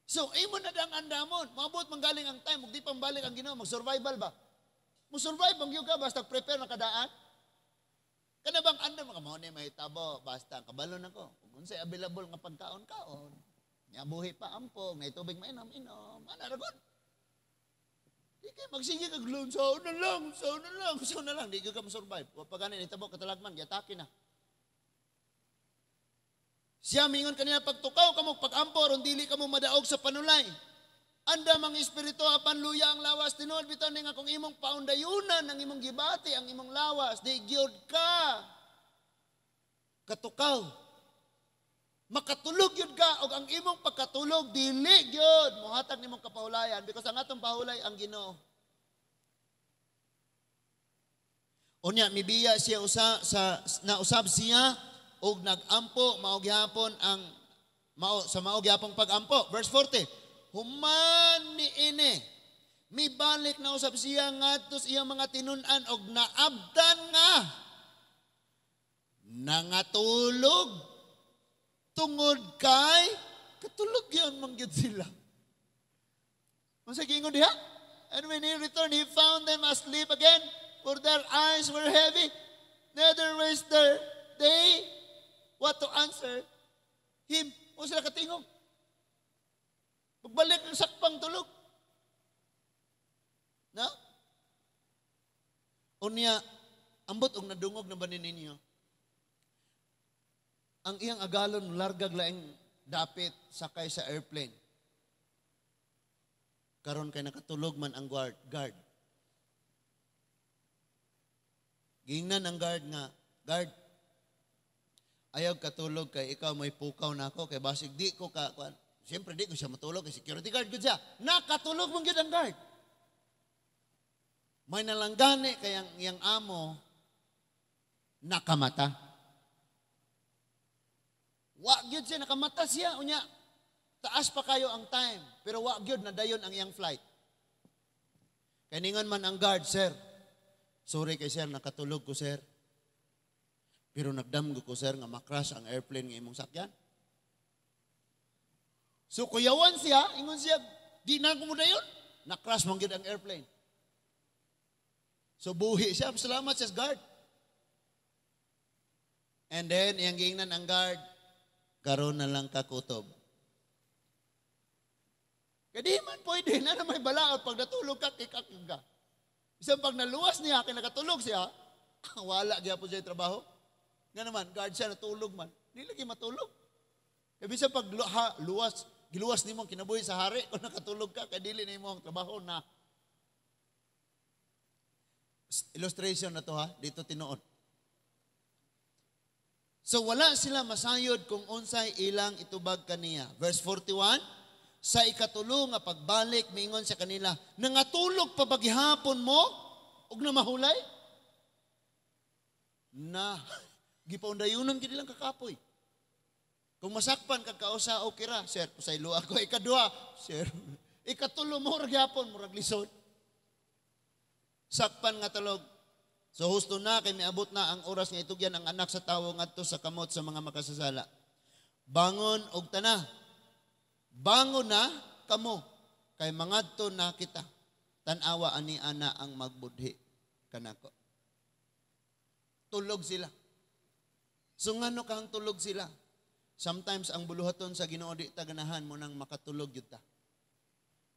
So imo na dang andamon, maabot man galing ang time ug di pambalik ang Ginoo, mag-survival ba? Mo-survive bang gyud ka basta prepare na kadaan? Kana bang andam ka mao ni mahitabo basta kabalo nako. Ug unsay available nga pagkaon kaon. Nya buhi pa ampo, ngay tubig mainom inom. Ana ra gud. Di kay magsige kag loan, sao na lang, sao na lang, sao na lang, di ka mo-survive. Wa pa gani nitabo katalagman, giatake na. Siya mingon kanila, pagtukaw kamo pagampo aron dili kamo madaog sa panulay. Andam ang espiritu apan luya ang lawas. Tinuod bitaw ni nga kung imong paundayunan ang imong gibati ang imong lawas, di gyud ka katukaw. Makatulog gyud ka og ang imong pagkatulog dili gyud mohatag nimong kapahulayan, because ang atong pahulay ang Ginoo. Unya mibiya siya usa sa nausab siya og nagampo mao gihapon ang mao sa mao gihapong pagampo. Verse 40. Human niini mibalik na usab siya ngadto sa iyang mga tinun-an og naabtan nga nangatulog tungod kay katulog yan man gyud sila. Unsa giingon diha? And when he returned, he found them asleep again, for their eyes were heavy. Neither was there they what to answer him. O sila katingog. Pagbalik ng sakpang tulog. Na? Unya, ambot og nadungog na ba ni ninyo? Ang iyang agalon, largag laing dapit sakay sa airplane. Karon kay nakatulog man ang guard. Gingnan ang guard nga, "Guard, ayaw katulog kay ikaw may pukaw na ako, kay basig di ko ka, kuan." Siyempre di ko siya matulog, kay security guard gud siya. Nakatulog man gyud ang guard. May nalanggani kay ang iyang amo nakamata. Wa gyud siya nakamata siya unya. Taas pa kayo ang time, pero wa gyud na dayon ang iyang flight. Kay ningon man ang guard, "Sir, sorry kay sir, nakatulog ko, sir. Pero nagdamgo ko, sir, nga makrash ang airplane nga imong sakyan." So kuyawan siya, ingon siya, "Di na ko mo dayon." Na-crash man gyud ang airplane. So buhi siya, salamat sa guard. And then, iyang giingnan ang guard, "Karon na lang kakutob." Kaya di man pwede na na may balaod pag natulog ka, kikak ka. Isang pag naluwas niya, kay nakatulog siya, wala gyapon siya trabaho. Nga naman, guard siya, natulog man. Di lagi matulog. Kaya bisan pag luwas, giluwas nimo ang kinabuhi sa hari, kung nakatulog ka, kay dili na imo ang trabaho na. Illustration na to ha, dito tinuod. So wala sila masayod kung unsay ilang itubag kaniya. Verse 41, sa ikatulo nga pagbalik, miingon sa kanila, "Nangatulog pa ba gihapon mo ug namahulay?" Na gipaundayunon gid lang kakapoy. Kung masakpan kag kausa, okay ra, sir, pasaylo ako. Ikaduha, sir. Ikatulo mo ra gyapon, murag lisod. Sakpan nga tulog. So husto na kay miabot na ang oras nga itugyan ang Anak sa Tawo ngadto sa kamot sa mga makasasala. Bangon og tana. Bangon na kamo kay mangadto na kita. Tan-awa ani ana ang magbudhi kanako. Tulog sila. So ngano kang tulog sila? Sometimes ang buluhaton sa Ginoo di ta ganahan mo nang makatulog gyud ta.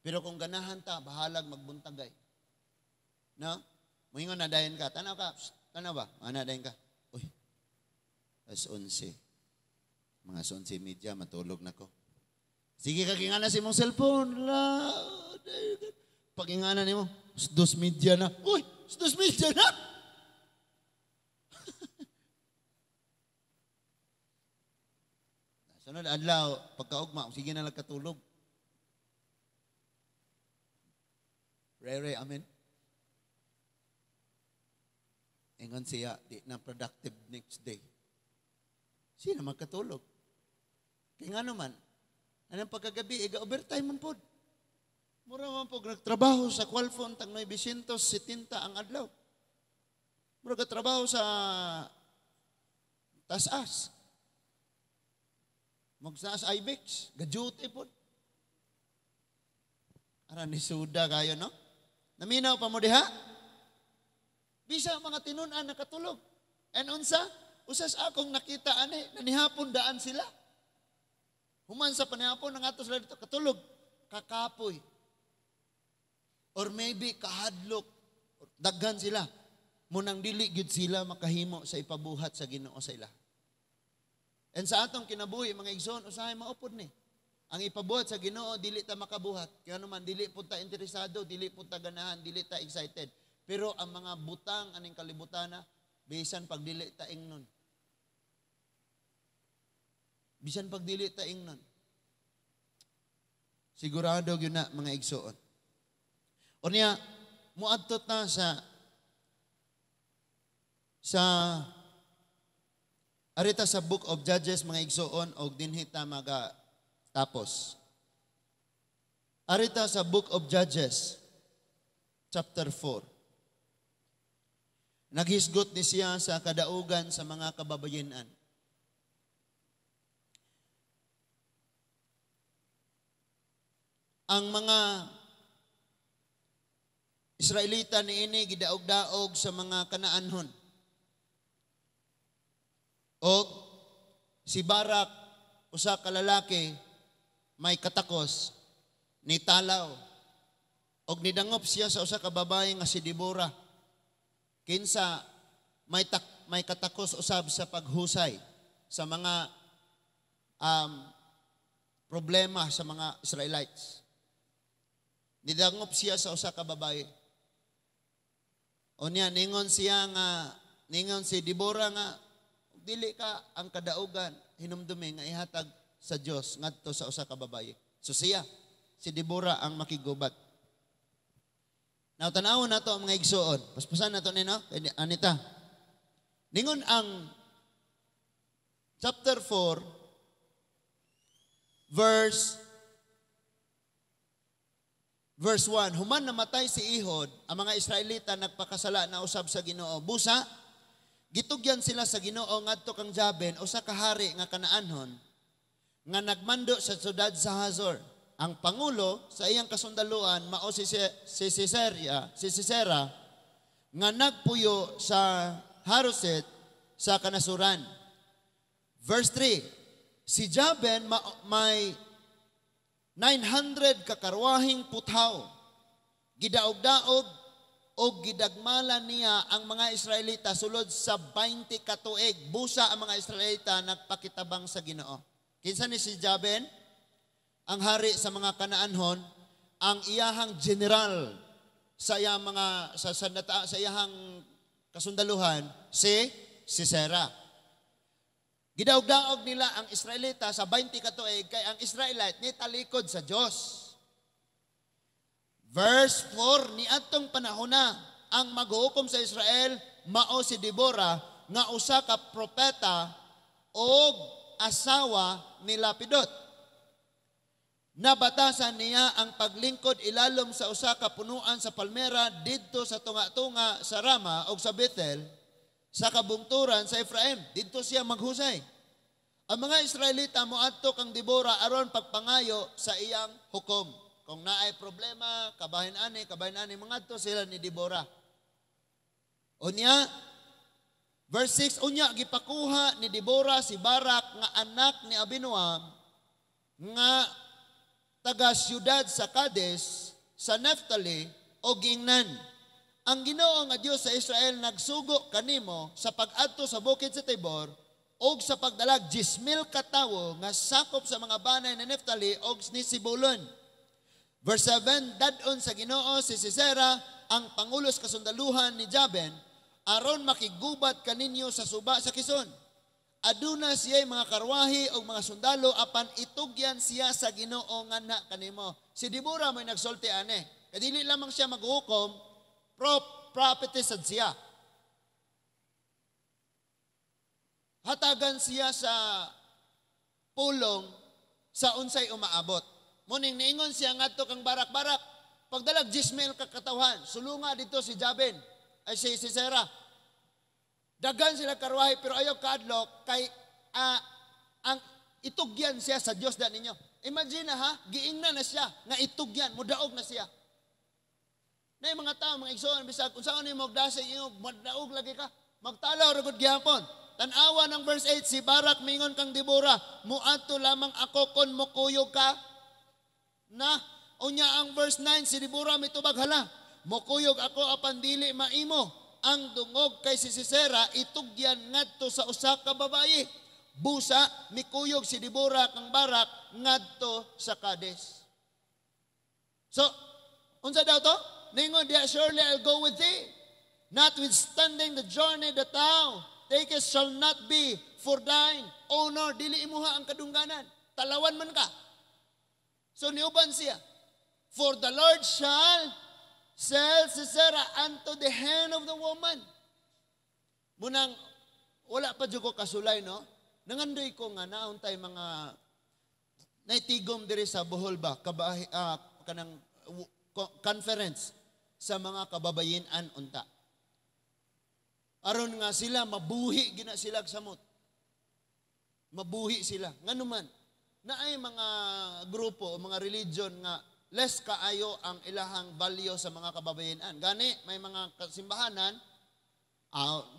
Pero kung ganahan ta, bahalag magbuntagay. No? Moingon na dayon ka, tanaw ka, psst, tanaw ba? Ana dayon ka. Uy. Alas 11. Mga 11:30 matulog na ko. Sige ka gingana sa imong cellphone. La. Pag-ingana nimo, 2:30 na. Uy, 2:30 na. Sunod adlaw, pagkaugma, sige na lang katulog. Rere, amen. Ingon siya, di na productive next day. Siya na magkatulog. Kaya nga naman, anong pagkagabi, iga overtime man pod. Mura man po, nagtrabaho sa Qualfon, tag 970 ang adlaw. Mura trabaho sa tas-as. Magsaas Ibex, gaduty po. Ara ni suda kayo, no? Naminaw pa mo diha? Bisa mga tinun-an nakatulog. And unsa? Usas akong nakita ani, nanihapon daan sila. Human sa panihapon, nangato sila dito, katulog, kakapoy. Or maybe kahadlok, daghan sila. Munang dili gyud sila makahimo sa ipabuhat sa Ginoo sa ila. And sa atong kinabuhi, mga igsoon, usahay maupod ni. Ang ipabuhat sa Ginoo, dili ta makabuhat. Kaya naman, dili po ta interesado, dili po ta ganahan, dili ta excited. Pero ang mga butang aning kalibutana, bisan pag dili ta ingnon. Bisan pag dili ta ingnon. Sigurado gyud na mga igsoon. O niya, muadto ta sa arita sa Book of Judges mga igsoon og dinhi ta maga tapos. Arita sa Book of Judges chapter 4. Naghisgot ni siya sa kadaugan sa mga kababayenan. Ang mga Israelita niini gidaog-daog sa mga Kanaanhon. Og si Barak, usa ka lalaki, may katakos, ni talaw. Og nidangop siya sa usa ka babae nga si Deborah. Kinsa may katakos usab sa paghusay sa mga problema sa mga Israelites. Nidangop siya sa usa ka babae. O niya, ningon siya nga, ningon si Deborah nga, dili ka ang kadaugan, hinumdumi nga ihatag sa Dios ngadto sa usa ka babae. So siya, si Deborah ang makigubat. Now, tan-awon nato ang mga igsuon. Paspasan nato ni, no? Anita. Ningon ang chapter 4, Verse 1, human namatay si Ehud, ang mga Israelita nagpakasala na usab sa Ginoo. Busa, gitugyan sila sa Ginoo ngadto kang Jabin, usa ka hari nga Kanaanhon, nga nagmando sa syudad sa Hazor. Ang pangulo sa iyang kasundaluan mao si Sisera nga nagpuyo sa Haroset sa kanasuran. Verse 3, si Jabin may 900 ka karwaheng puthaw. Gidaog-daog o gidagmala niya ang mga Israelita sulod sa 20 ka tuig. Busa, ang mga Israelita nagpakitabang sa Ginoo. Kinsa ni si Jabin? Ang hari sa mga Kanaanhon, ang iyahang general sa iyang mga sa iyahang kasundaluhan si Sisera. Gidaog-daog nila ang Israelita sa 20 ka tuig kay ang Israelite ni talikod sa Dios. Verse 4, niadtong panahon na ang maghukom sa Israel mao si Deborah nga usa ka propeta og asawa ni Lapidot. Nabatasan niya ang paglingkod ilalom sa usa ka punuan sa palmera didto sa tunga-tunga sa Rama og sa Bethel sa kabungturan sa Efraim. Didto siya maghusay. Ang mga Israelita moadto kang Debora aron pagpangayo sa iyang hukom. Kung naay problema, kabahin ani, mangadto sila ni Deborah. Unya, verse 6, unya gipakuha ni Deborah si Barak nga anak ni Abinoam nga taga siyudad sa Kades sa Naphtali o giingnan, "Ang Ginoo nga Dios sa Israel nagsugo kanimo sa pag-adto sa bukid sa Tabor og sa pagdalag 10,000 ka tawo nga sakop sa mga banay ni Naphtali og ni Zebulun." Verse 7, dad-on sa Ginoo si Sisera, ang pangulo sa kasundaluhan ni Jabin, aron makigubat kaninyo sa suba sa Kison. Aduna siya mga karwahe o mga sundalo apan itugyan siya sa Ginoo nganha kanimo. Si Deborah may nagsulti ane. Kadili lamang siya maghukom, prophetess sad siya. Hatagan siya sa pulong sa unsay umaabot. Muning niingon siya ngadto kang Barak-Barak, pagdalag 10,000 ka katawhan, sulunga dito si Jabin, ay si Sisera. Dagan sila karwahe pero ayaw kaadlok kay ang itugyan siya sa Dios da ninyo. Imagine na ha, giingnan na siya nga itugyan, mudaog na siya. Na mga tao, mga igsoon, bisag unsaon nimo dasig ingon, madaog lagi ka. Magtalaw ra gud gihapon. Tan-awa ng verse 8, si Barak mingon kang Debora, "Muadto lamang ako kon mokuyog ka." Na, unya ang verse 9, si Debora mitubag, "Hala, mokuyog ako apan dili maimo. Ang dungog kay si Sisera itugyan ngadto sa usa ka babayi." Busa, mikuyog si Debora kang Barak ngadto sa Kades. So, unsa daw to? Ningon diya, "Surely I'll go with thee. Notwithstanding, the journey that thou takest shall not be for thine honor." Dili imuha ang kadungganan. Talawan man ka. So niuban siya. "For the Lord shall sell Sisera unto the hand of the woman." Munang, wala pa jud ko kasulay, no? Nangandoy ko nga nauntay mga naitigom diri sa Bohol ba, kabahi, kanang conference sa mga kababayen-an unta. Aron nga sila mabuhi gina sila samot. Mabuhi sila. Nganuman, naay mga grupo o mga religion nga less kaayo ang ilahang value sa mga kababayen-an. Gani may mga kasimbahanan,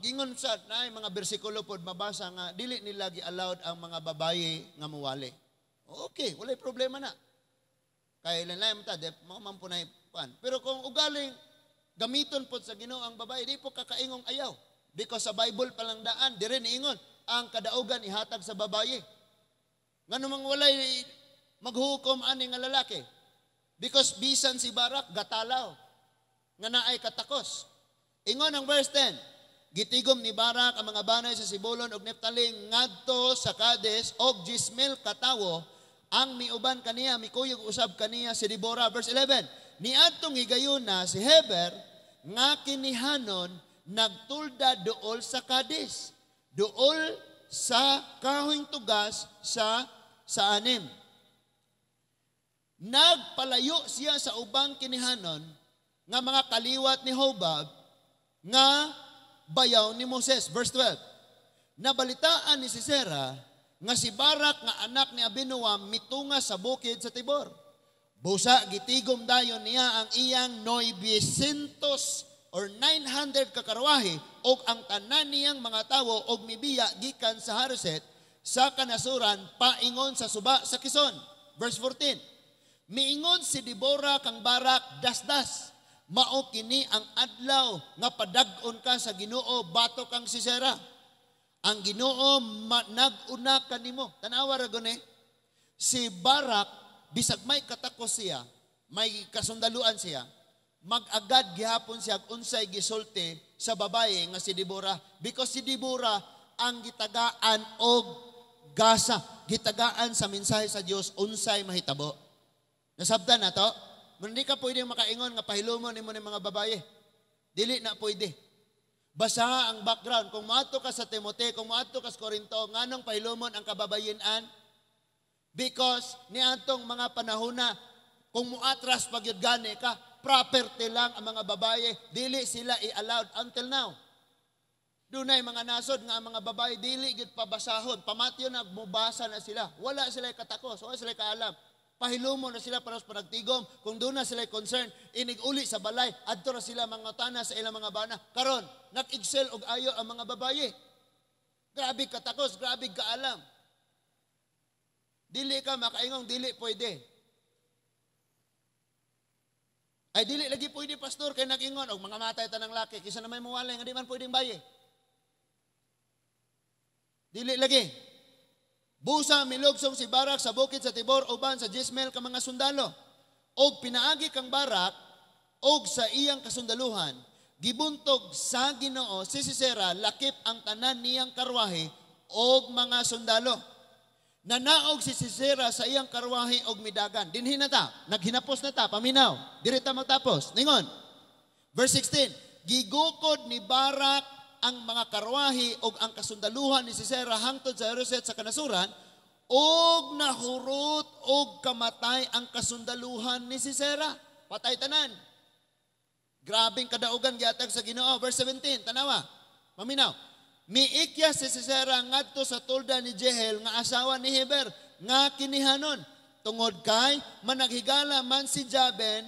gingon sa naay mga bersikulo pod mabasa nga dili nila gi-allowed ang mga babaye nga muwali. Okay, walay problema na. Kay lain ta, de, mao man po na pan. Pero kung ugaling gamiton pod sa Ginoo ang babae, di po kakaingong ayaw. Because sa Bible pa lang daan, dire niingon, ang kadaugan ihatag sa babaye. Ngano mang walay maghukom ani nga lalaki? Because bisan si Barak gatalaw nga naay katakos. Ingon ang verse 10, gitigom ni Barak ang mga banay sa Zebulun ug Neptali ngadto sa Kades og 10,000 katawo ang miuban kaniya, mikuyog usab kaniya si Deborah. Verse 11, niadtong higayuna si Heber nga kinihanon nagtulda duol sa Kades, duol sa kahoyng tugas sa Saanannim. Nagpalayo siya sa ubang Kinihanon nga mga kaliwat ni Hobab nga bayaw ni Moses. Verse 12. Nabalitaan ni Sisera nga si Barak nga anak ni Abinoam mitunga sa bukid sa Tabor. Busa gitigom dayon niya ang iyang 900 or 900 ka karwahe og ang tanan niyang mga tawo og mibiya gikan sa Haroset sa kanasuran paingon sa suba sa Kison. Verse 14. Miingon si Debora kang Barak, "Dasdas. Mao kini ang adlaw nga padag-on ka sa Ginoo batok kang Sisera. Ang Ginoo nag-una kanimo." Tanawa ra gani. Si Barak, bisag may katakos siya, may kasundaluan siya, mag-agad gihapon siya unsay gisulti sa babaye nga si Deborah, because si Deborah ang gitagaan og gasa, gitagaan sa mensahe sa Dios unsay mahitabo. Nasabtan na to? Hindi ka pwede makaingon nga pahilumon nimo ni mga babaye. Dili na pwede. Basa ang background. Kung moadto ka sa Timoteo, kung moadto ka sa Corinto, nganong pahilumon ang kababayenan? Because niadtong mga panahon na kung muatras pag yun gani ka, property lang ang mga babaye, dili sila i-allowed until now. Dunay mga nasod nga ang mga babaye dili gyud pabasahon. Pamatyo na mubasa na sila. Wala sila katakos, wala sila kaalam. Pahilumo na sila para sa panagtigom. Kung doon na sila concern, inig-uli sa balay, adto ra sila mga tana sa ilang mga bana. Karon, nag-excel og ayo ang mga babaye. Grabe katakos, grabe kaalam. Dili ka makaingong dili pwede. Ay, dili lagi pwede, pastor, kay nag-ingon og mga matay tanang laki kisa na may muwalay nga di man pwedeng baye. Dili lagi. Busa milugsong si Barak sa bukid sa Tabor uban sa 10,000 ka mga sundalo. Og pinaagi kang Barak og sa iyang kasundaluhan, gibuntog sa Ginoo si Sisera lakip ang tanan niyang karwahe og mga sundalo. Nanaog si Sisera sa iyang karwahe og midagan. Dinhi na ta, naghinapos na ta, paminaw. Diri ta magtapos. Ningon. Verse 16, gigukod ni Barak ang mga karwahe og ang kasundaluhan ni Sisera hangtod sa Haroset sa kanasuran, og nahurot og kamatay ang kasundaluhan ni Sisera. Patay tanan. Grabeng kadaugan gihatag sa Ginoo. Verse 17, tanawa. Paminaw. Miikya si Sisera ngadto sa tolda ni Jehel nga asawa ni Heber nga kinihanon, tungod kay managhigala man si Jaben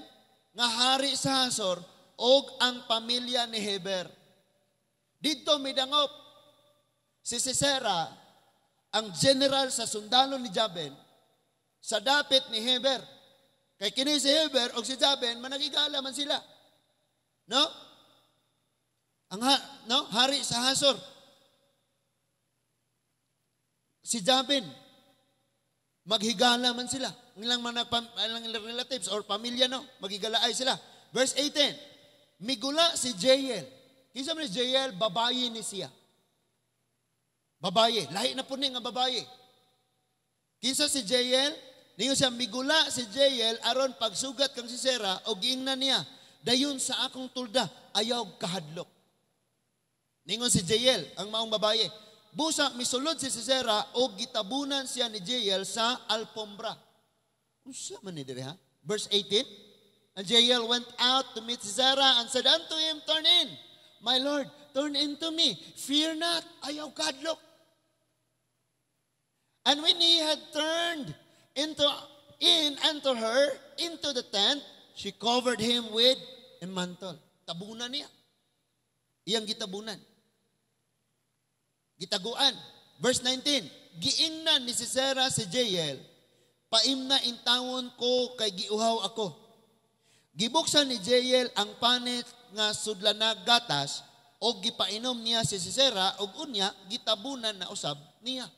nga hari sa Hasor og ang pamilya ni Heber. Didto midangop si Sisera, ang general sa sundalo ni Jaben, sa dapit ni Heber. Kay kini si Heber og si Jaben managhigala man sila. No? Ang ha, no? Hari sa Hasor. Si Jabin, maghigala man sila. Ang ilang mga ilang relatives or pamilya, no, maghigalaay sila. Verse 18, migula si Jael. Kinsa man ni Jael? Babaye ni siya. Babaye, lahi na po ni nga babaye. Kinsa si Jael? Ningon siya, migula si Jael aron pagsugat kang Sisera og giingnan niya, "Dayon sa akong tulda, ayaw kahadlok." Ningon si Jael, ang maong babaye. Busa misulod si Sisera og gitabunan siya ni Jael sa alpombra. Unsa man ni diri ha? Verse 18, and Jael went out to meet Sisera and said unto him, "Turn in, my lord, turn into me. Fear not, ayaw kahadlok." And when he had turned in unto her, into the tent, she covered him with a mantle. Tabunan niya. Iyang gitabunan. Gitaguan. Verse 19, giingnan ni Sisera si Jael, "Paimna intawon ko kay giuhaw ako." Gibuksan ni Jael ang panit nga sudlanag gatas og gipainom niya si Sisera og unya gitabunan na usab niya.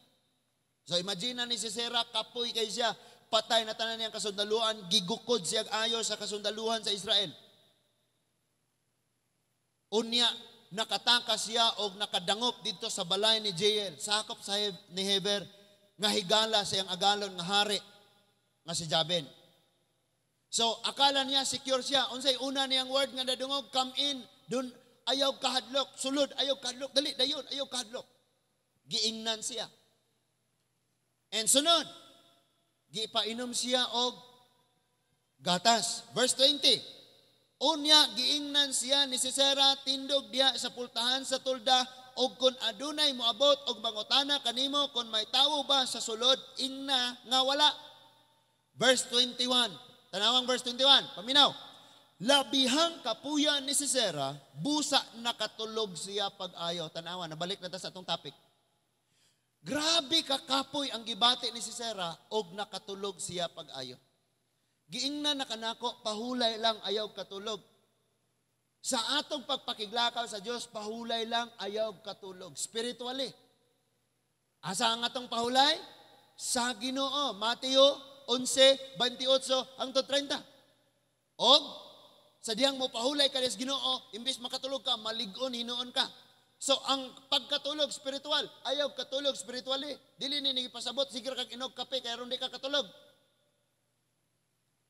So imagine na ni Sisera, kapoy kay siya, patay na tanan niyang kasundaluan, gigukod siya ayo sa kasundaluhan sa Israel. Unya nakatakas siya og nakadangop didto sa balay ni Jael, sakop sa ni Heber nga higala sa iyang agalon nga hari nga si Jabin. So akala niya secure siya. Unsay una niyang word nga nadungog? "Come in, dun ayaw kahadlok, sulod, ayaw kahadlok, dali dayon, ayaw kahadlok." Giingnan siya. And sunod, gipainom siya og Gatas. Verse 20. Unya giingnan siya ni Sisera, "Tindog diha sa pultahan sa tolda og kon adunay moabot og mangutana kanimo kon may tawo ba sa sulod, ingna nga wala." Verse 21. Tanawang verse 21. Paminaw. Labihang kapuya ni Sisera, busa nakatulog siya pag-ayo. Tanawa, nabalik na ta sa atong topic. Grabe kakapoy ang gibati ni Sisera og nakatulog siya pag-ayo. Giingnan na kanako, pahulay lang, ayaw katulog. Sa atong pagpakiglakaw sa Dios, pahulay lang, ayaw katulog. Spiritually. Asa ang atong pahulay? Sa Ginoo. Mateo 11:28 hangtod 30. Og sa diyang mo pahulay ka sa Ginoo, imbis makatulog ka, malig-on hinuon ka. So ang pagkatulog spiritual, ayaw katulog spiritually. Dili ni pasabot sige kag inog kape kay aron di ka katulog.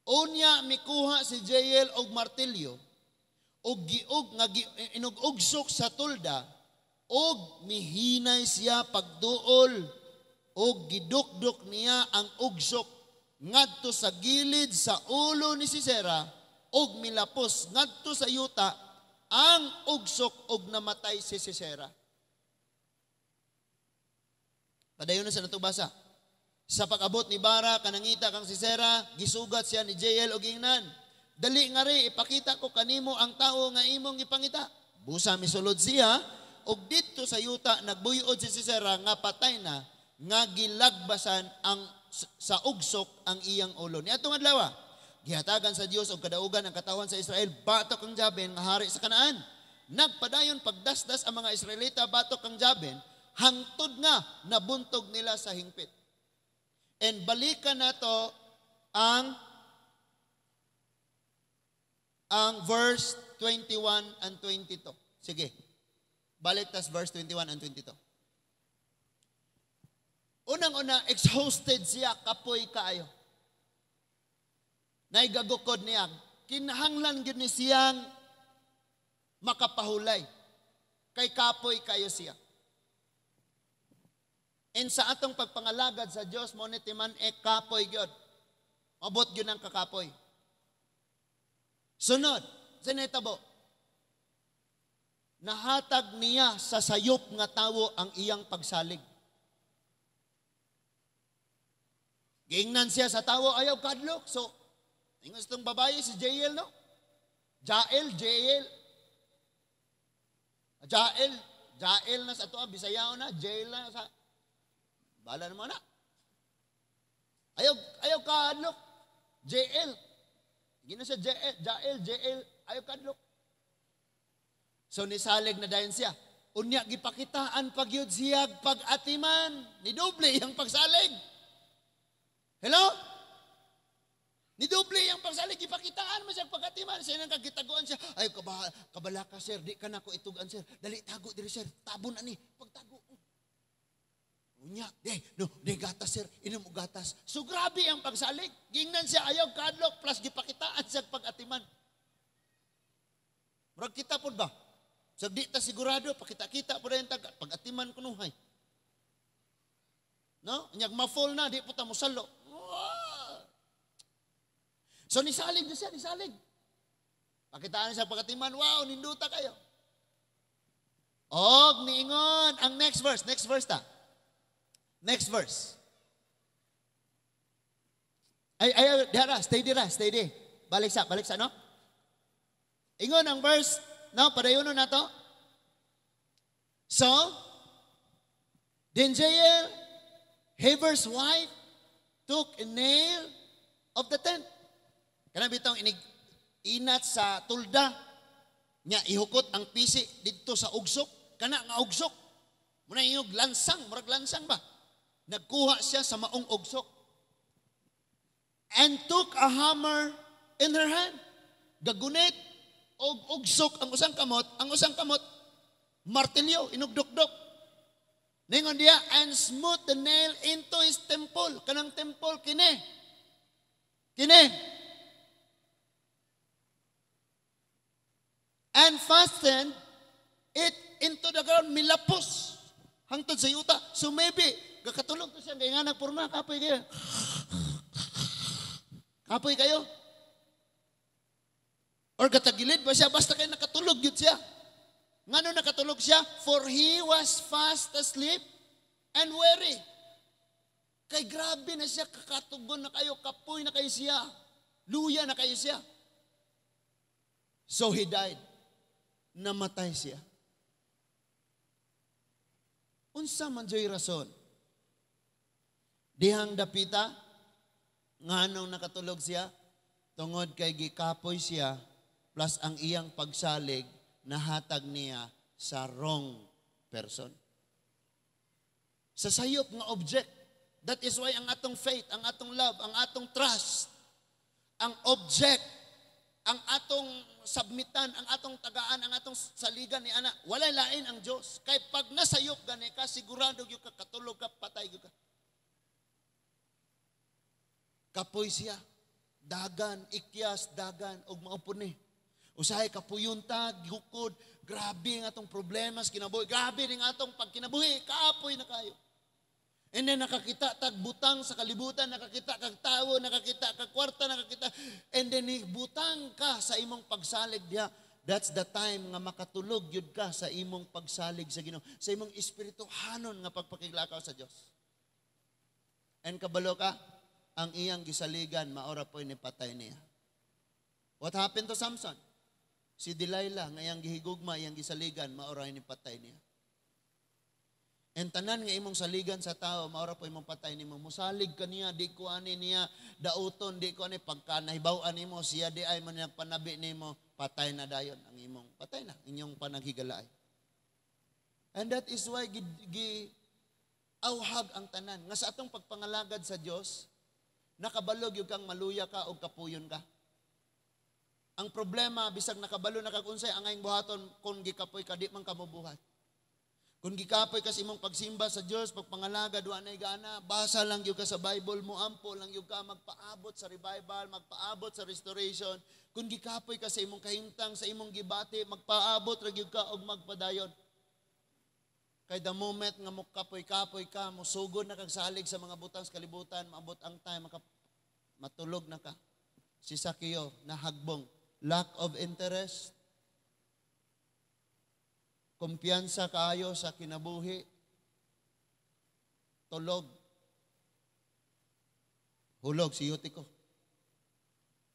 Unya mikuha si Jael og martilyo og giug nga inugugsok sa tolda og mihinay siya pagduol og gidukdok niya ang ugsok ngadto sa gilid sa ulo ni Sisera og milapos ngadto sa yuta ang ugsok og namatay si Sisera. Padayon na sa natubasa. Sa pag-abot ni Barak, kanangita kang Sisera, gisugat siya ni Jael og ingnan, "Dali ngari, ipakita ko kanimo ang tawo nga imong gipangita." Busa misulod siya, og didto sa yuta nagbuyod si Sisera nga patay na, nga gilagbasan ang sa ugsok ang iyang ulo. Niadtong adlaw, gihatagan sa Dios og kadaugan ang katawhan sa Israel batok kang Jabin nga hari sa Kanaan. Nagpadayon pagdasdas ang mga Israelita batok kang Jabin hangtod nga nabuntog nila sa hingpit. And balikan nato ang verse 21 and 22. Sige. Balik tas verse 21 and 22. Unang-una, exhausted siya, kapoy kaayo. Naigagukod niya. Kinahanglan gyud ni siyang makapahulay. Kay kapoy kayo siya. And sa atong pagpangalagad sa Dios mo ni timan e kapoy gyud. Mabot gyud ang kakapoy. Sunod, sinetabo. Nahatag niya sa sayop nga tawo ang iyang pagsalig. Giingnan siya sa tawo, ayaw kadlok. So, ingon sa itong babae, si Jael, no? Jael, Jael. Jael, Jael na sa ato, Bisayaw na, Jael na sa... Bala naman na. Ayaw, ayaw kadlok. Jael. Gina siya Jael, Jael, Jael, ayaw kadlok. So nisalig na dayon siya. Unya gipakitaan pagyud siya pag-atiman. Nidoble iyang pagsalig. Hello? Nidoble iyang pagsalig, gipakitaan man siya pag-atiman. Siya nang kagitaguan siya. Ay, kabala ka, sir, di ka na ko itugan, sir. Dali, tago diri, sir. Tabon ani. Pagtago. Unya, di, no, di gatas, sir. Inom og gatas. So grabe ang pagsalig. Gingnan siya ayaw kadlok plus gipakitaan siya pag-atiman. Murag kita pod ba? So di ta sigurado, pakita-kita po rin pag-atiman kunuhay. No? Unyag ma-fall na, di po ta mosalo. So nisalig na siya, nisalig. Pakitaan siya pag-atiman, wow, ninduta kayo. Og niingon, ang next verse ta. Next verse. Ay, ay, dira, stay dira, stay di. Balik sa, no? Ingon ang verse, no, padayonon na to. So, then Jael, Heber's wife, took a nail of the tent. Kanang bitong inig inat sa tulda, nya ihukot ang pisi didto sa ugsok, kana nga ugsok. Muna iyog lansang, murag lansang ba? Nagkuha siya sa maong ugsok. And took a hammer in her hand. Gagunit og ugsok ang usang kamot, martilyo, inugdukdok. Ningon diya, and smote the nail into his temple. Kanang temple, kini. Kini. And fastened it into the ground, milapos. Hangtod sa yuta. So maybe, gakatulog to siya, kaya nga nagpurma, kapoy kayo. Kapoy kayo. Or katagilid ba siya, basta kay nakatulog yun siya. Ngano nakatulog siya? For he was fast asleep and weary. Kay grabe na siya, kakatugon na kayo, kapoy na kayo siya. Luya na kayo siya. So he died. Namatay siya. Unsa man joy rason? Dihang dapita, nganong nakatulog siya? Tungod kay gikapoy siya, plus ang iyang pagsalig, nahatag niya sa wrong person. Sa sayop nga object. That is why ang atong faith, ang atong love, ang atong trust, ang object, ang atong submitan, ang atong tagaan, ang atong saligan ni ana, walay lain ang Dios. Kay pag nasayop gani ka, sigurado gyud ka katulog ka, patay gyud ka. Kapoy siya. Dagan, ikyas, dagan, og mao ni. Usahay kapuyon ta, gihukod, grabe ang atong problema sa kinabuhi, grabe ning atong pagkinabuhi, kapoy na kayo. And then nakakita tag butang sa kalibutan, nakakita kag tawo, nakakita kag kwarta, nakakita. And then butang ka sa imong pagsalig diha. That's the time nga makatulog yun ka sa imong pagsalig sa Ginoo, sa imong espirituhanon nga pagpakiglakaw sa Dios. And kabalo ka, ang iyang gisaligan maora po'y nipatay niya. What happened to Samson? Si Delilah nga iyang gihigugma, iyang gisaligan, maora nipatay niya. And tanan nga imong saligan sa tao, maora po imong patay nimo. Musalig ka niya, di ko ani niya dauton, di ko ani pagka nahibaw-an nimo, siya di ay man panabi nimo, patay na dayon ang imong patay na inyong panaghigalaay. And that is why gi, gi auhag ang tanan nga sa atong pagpangalagad sa Dios, nakabalog yung kang maluya ka o kapuyon ka. Ang problema, bisag nakabalo na kag unsay angayng buhaton, kung gikapoy ka, di man ka mobuhat. Kung gikapoy ka sa imong pagsimba sa Dios, pagpangalagad, wa nay gana, basa lang gyud ka sa Bible mo, ampo lang gyud ka magpaabot sa revival, magpaabot sa restoration. Kung gikapoy ka sa imong kahimtang, sa imong gibati, magpaabot ra gyud ka og magpadayon. Kay the moment nga mokapoy-kapoy ka, mosugod na kag salig sa mga butang sa kalibutan, maabot ang time, matulog na ka. Si Sakeo, nahagbong, lack of interest, kumpiyansa kaayo sa kinabuhi, tulog, hulog si Eutico.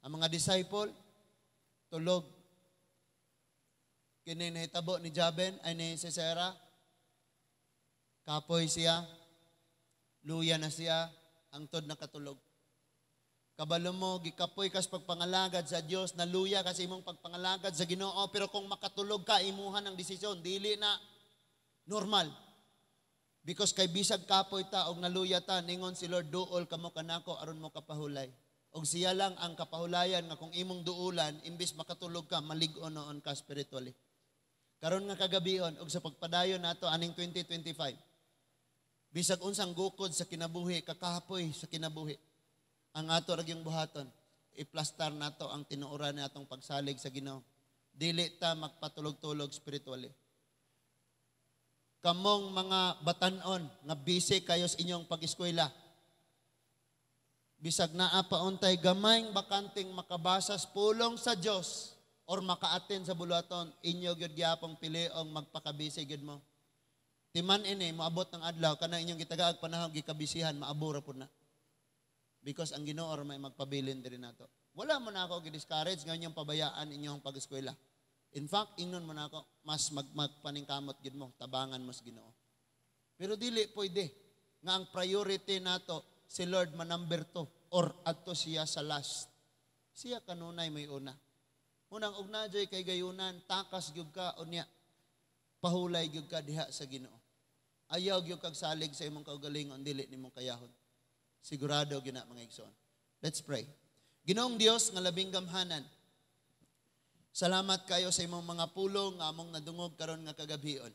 Ang mga disciple, tulog. Kini nahitabo ni Jaben ay ni Sisera, kapoy siya, luya na siya, hangtod nakatulog. Kabalo mo, gikapoy kas pagpangalagad sa Dios, naluya ka sa imong pagpangalagad sa Ginoo, pero kung makatulog ka, imuhan ang desisyon, dili na normal. Because kay bisag kapoy ta og naluya ta, ningon si Lord, "Duol kamo kanako aron mo kapahulay." Og siya lang ang kapahulayan nga kung imong duulan, imbis makatulog ka, malig-on noon ka spiritually. Karon nga kagabion og sa pagpadayon nato aning 2025. Bisag unsang gukod sa kinabuhi, kakapoy sa kinabuhi, ang ato ra gyung buhaton, iplastar nato ang tinuoran natong pagsalig sa Ginoo. Dili ta magpatulog-tulog spiritually. Kamong mga batanon nga busy kayo sa inyong pag-eskwela, bisag naa pa untay gamayng bakanting makabasa sa pulong sa Dios or maka-attend sa buluhaton, inyo gyud gyapong piliong magpakabisi gyud mo. Timan ini moabot ng adlaw kana inyong gitagaag panahon gikabisihan, maabura pud na. Because ang Ginoo ra may magpabilin diri nato. Wala mo na ako gi-discourage nga inyong pabayaan inyong pag-eskwela. In fact, ingnon mo na ako, mas magpaningkamot gid mo, tabangan mo sa Ginoo. Pero dili pwede nga ang priority nato si Lord ma number 2 or adto siya sa last. Siya kanunay may una. Unang og naa joy kay gayunan, takas gyud ka unya pahulay gyud ka diha sa Ginoo. Ayaw gyud kag salig sa imong kaugalingon dili nimong kayahon. Sigurado gyud na, mga igsoon. Let's pray. Ginoong Dios nga labing gamhanan, salamat kayo sa imong mga pulong nga among nadungog karon nga kagabion.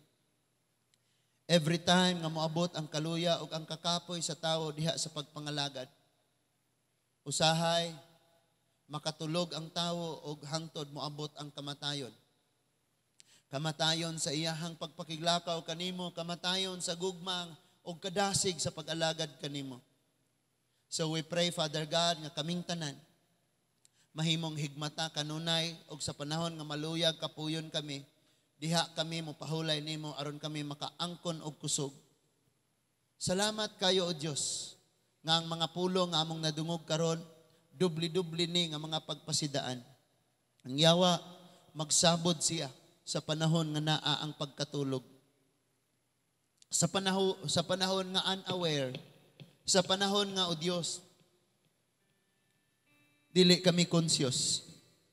Every time nga moabot ang kaluya ug ang kakapoy sa tawo diha sa pagpangalagad, usahay makatulog ang tawo og hangtod moabot ang kamatayon. Kamatayon sa iyahang pagpakiglakaw kanimo, kamatayon sa gugmang og kadasig sa pag-alagad kanimo. So we pray, Father God, nga kaming tanan, Mahimong higmata kanunay og sa panahon nga maluyag kapuyon kami, diha kami mopahulay nimo aron kami makaangkon og kusog. Salamat kayo, O Dios, nga ang mga pulong nga among nadungog karon, dubli-dubli ni nga mga pagpasidaan. Ang yawa, magsabod siya sa panahon nga naa ang pagkatulog. Sa panahon nga unaware, sa panahon nga, O Dios, dili kami conscious,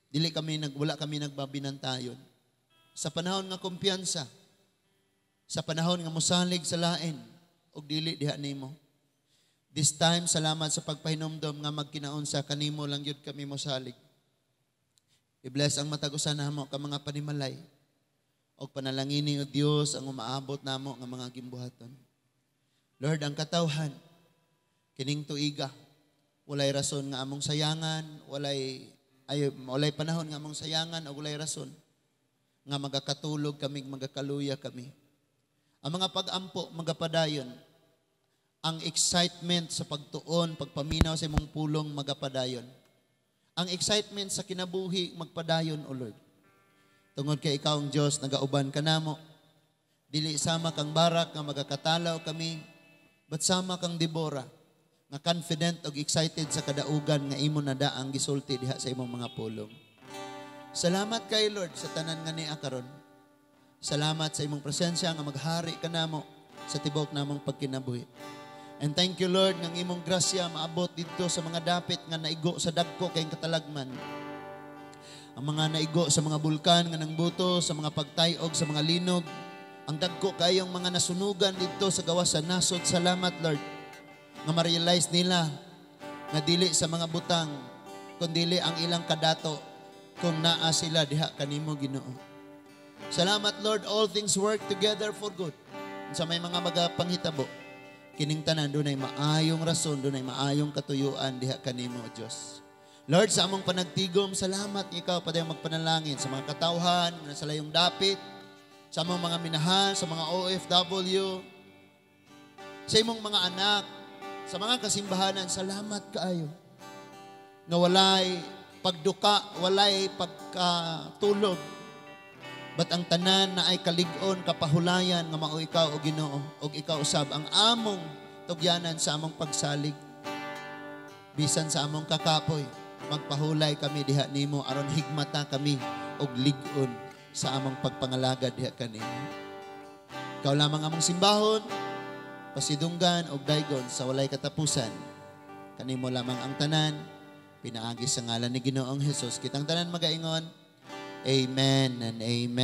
dili kami nag wala kami nagbabinantayon. Sa panahon nga kumpiyansa, sa panahon nga mosalig sa lain ug dili diha nimo. This time, salamat sa pagpahinomdom nga magkinaunsa kanimo lang gyud kami mosalig. I-bless ang matag usa namo ka mga panimalay. Og panalangini, O Dios, ang umaabot namo nga mga gimbuhaton. Lord, ang katawhan kining tuiga, walay rason nga among sayangan, walay panahon nga among sayangan o walay rason nga magakatulog kami, magakaluya kami. Ang mga pag-ampo magapadayon. Ang excitement sa pagtuon, pagpaminaw sa imong pulong magapadayon. Ang excitement sa kinabuhi magpadayon, O Lord. Tungod kay ikaw ang Diyos, nagauban ka namo. Dili sama kang Barak nga magakatalaw kami, but sama kang Deborah nga confident og excited sa kadaugan nga imo na daang gisulti diha sa imong mga pulong. Salamat kay Lord sa tanan nga niya karon. Salamat sa imong presensya nga maghari ka namo sa tibok namong pagkinabuhi. And thank you, Lord, ng imong grasya maabot dito sa mga dapit nga naigo sa dagko kay katalagman. Ang mga naigo sa mga bulkan nga nangbuto, sa mga pagtayog, sa mga linog, ang dagko kayong mga nasunugan dito sa gawas sa nasod. Salamat, Lord, nga ma-realize nila nga dili sa mga butang, kundili ang ilang kadato kung naa sila diha kanimo, Ginoo. Salamat, Lord, all things work together for good. Sa may mga magapanghitabo, kining tanan dunay maayong rason, dunay maayong katuyuan diha kanimo, Dios. Lord, sa among panagtigom, salamat nga ikaw padayong magpanalangin sa mga katawhan, sa layong dapit, sa among mga minahal, sa mga OFW, sa imong mga anak, sa mga kasimbahanan, salamat kaayo. Nga walay pagduka, walay pagkatulog. But ang tanan na ay kalig-on, kapahulayan nga mao ikaw, o Ginoo, og ikaw usab ang among tugyanan sa among pagsalig. Bisan sa among kakapoy, magpahulay kami diha nimo aron higmata kami og lig-on sa among pagpangalagad diha kanimo. Ikaw lamang among simbahon, pasidunggan og daygon sa walay katapusan. Kanimo lamang ang tanan, pinaagi sa ngalan ni Ginoong Hesus. Kitang tanan magaingon, "Amen and Amen."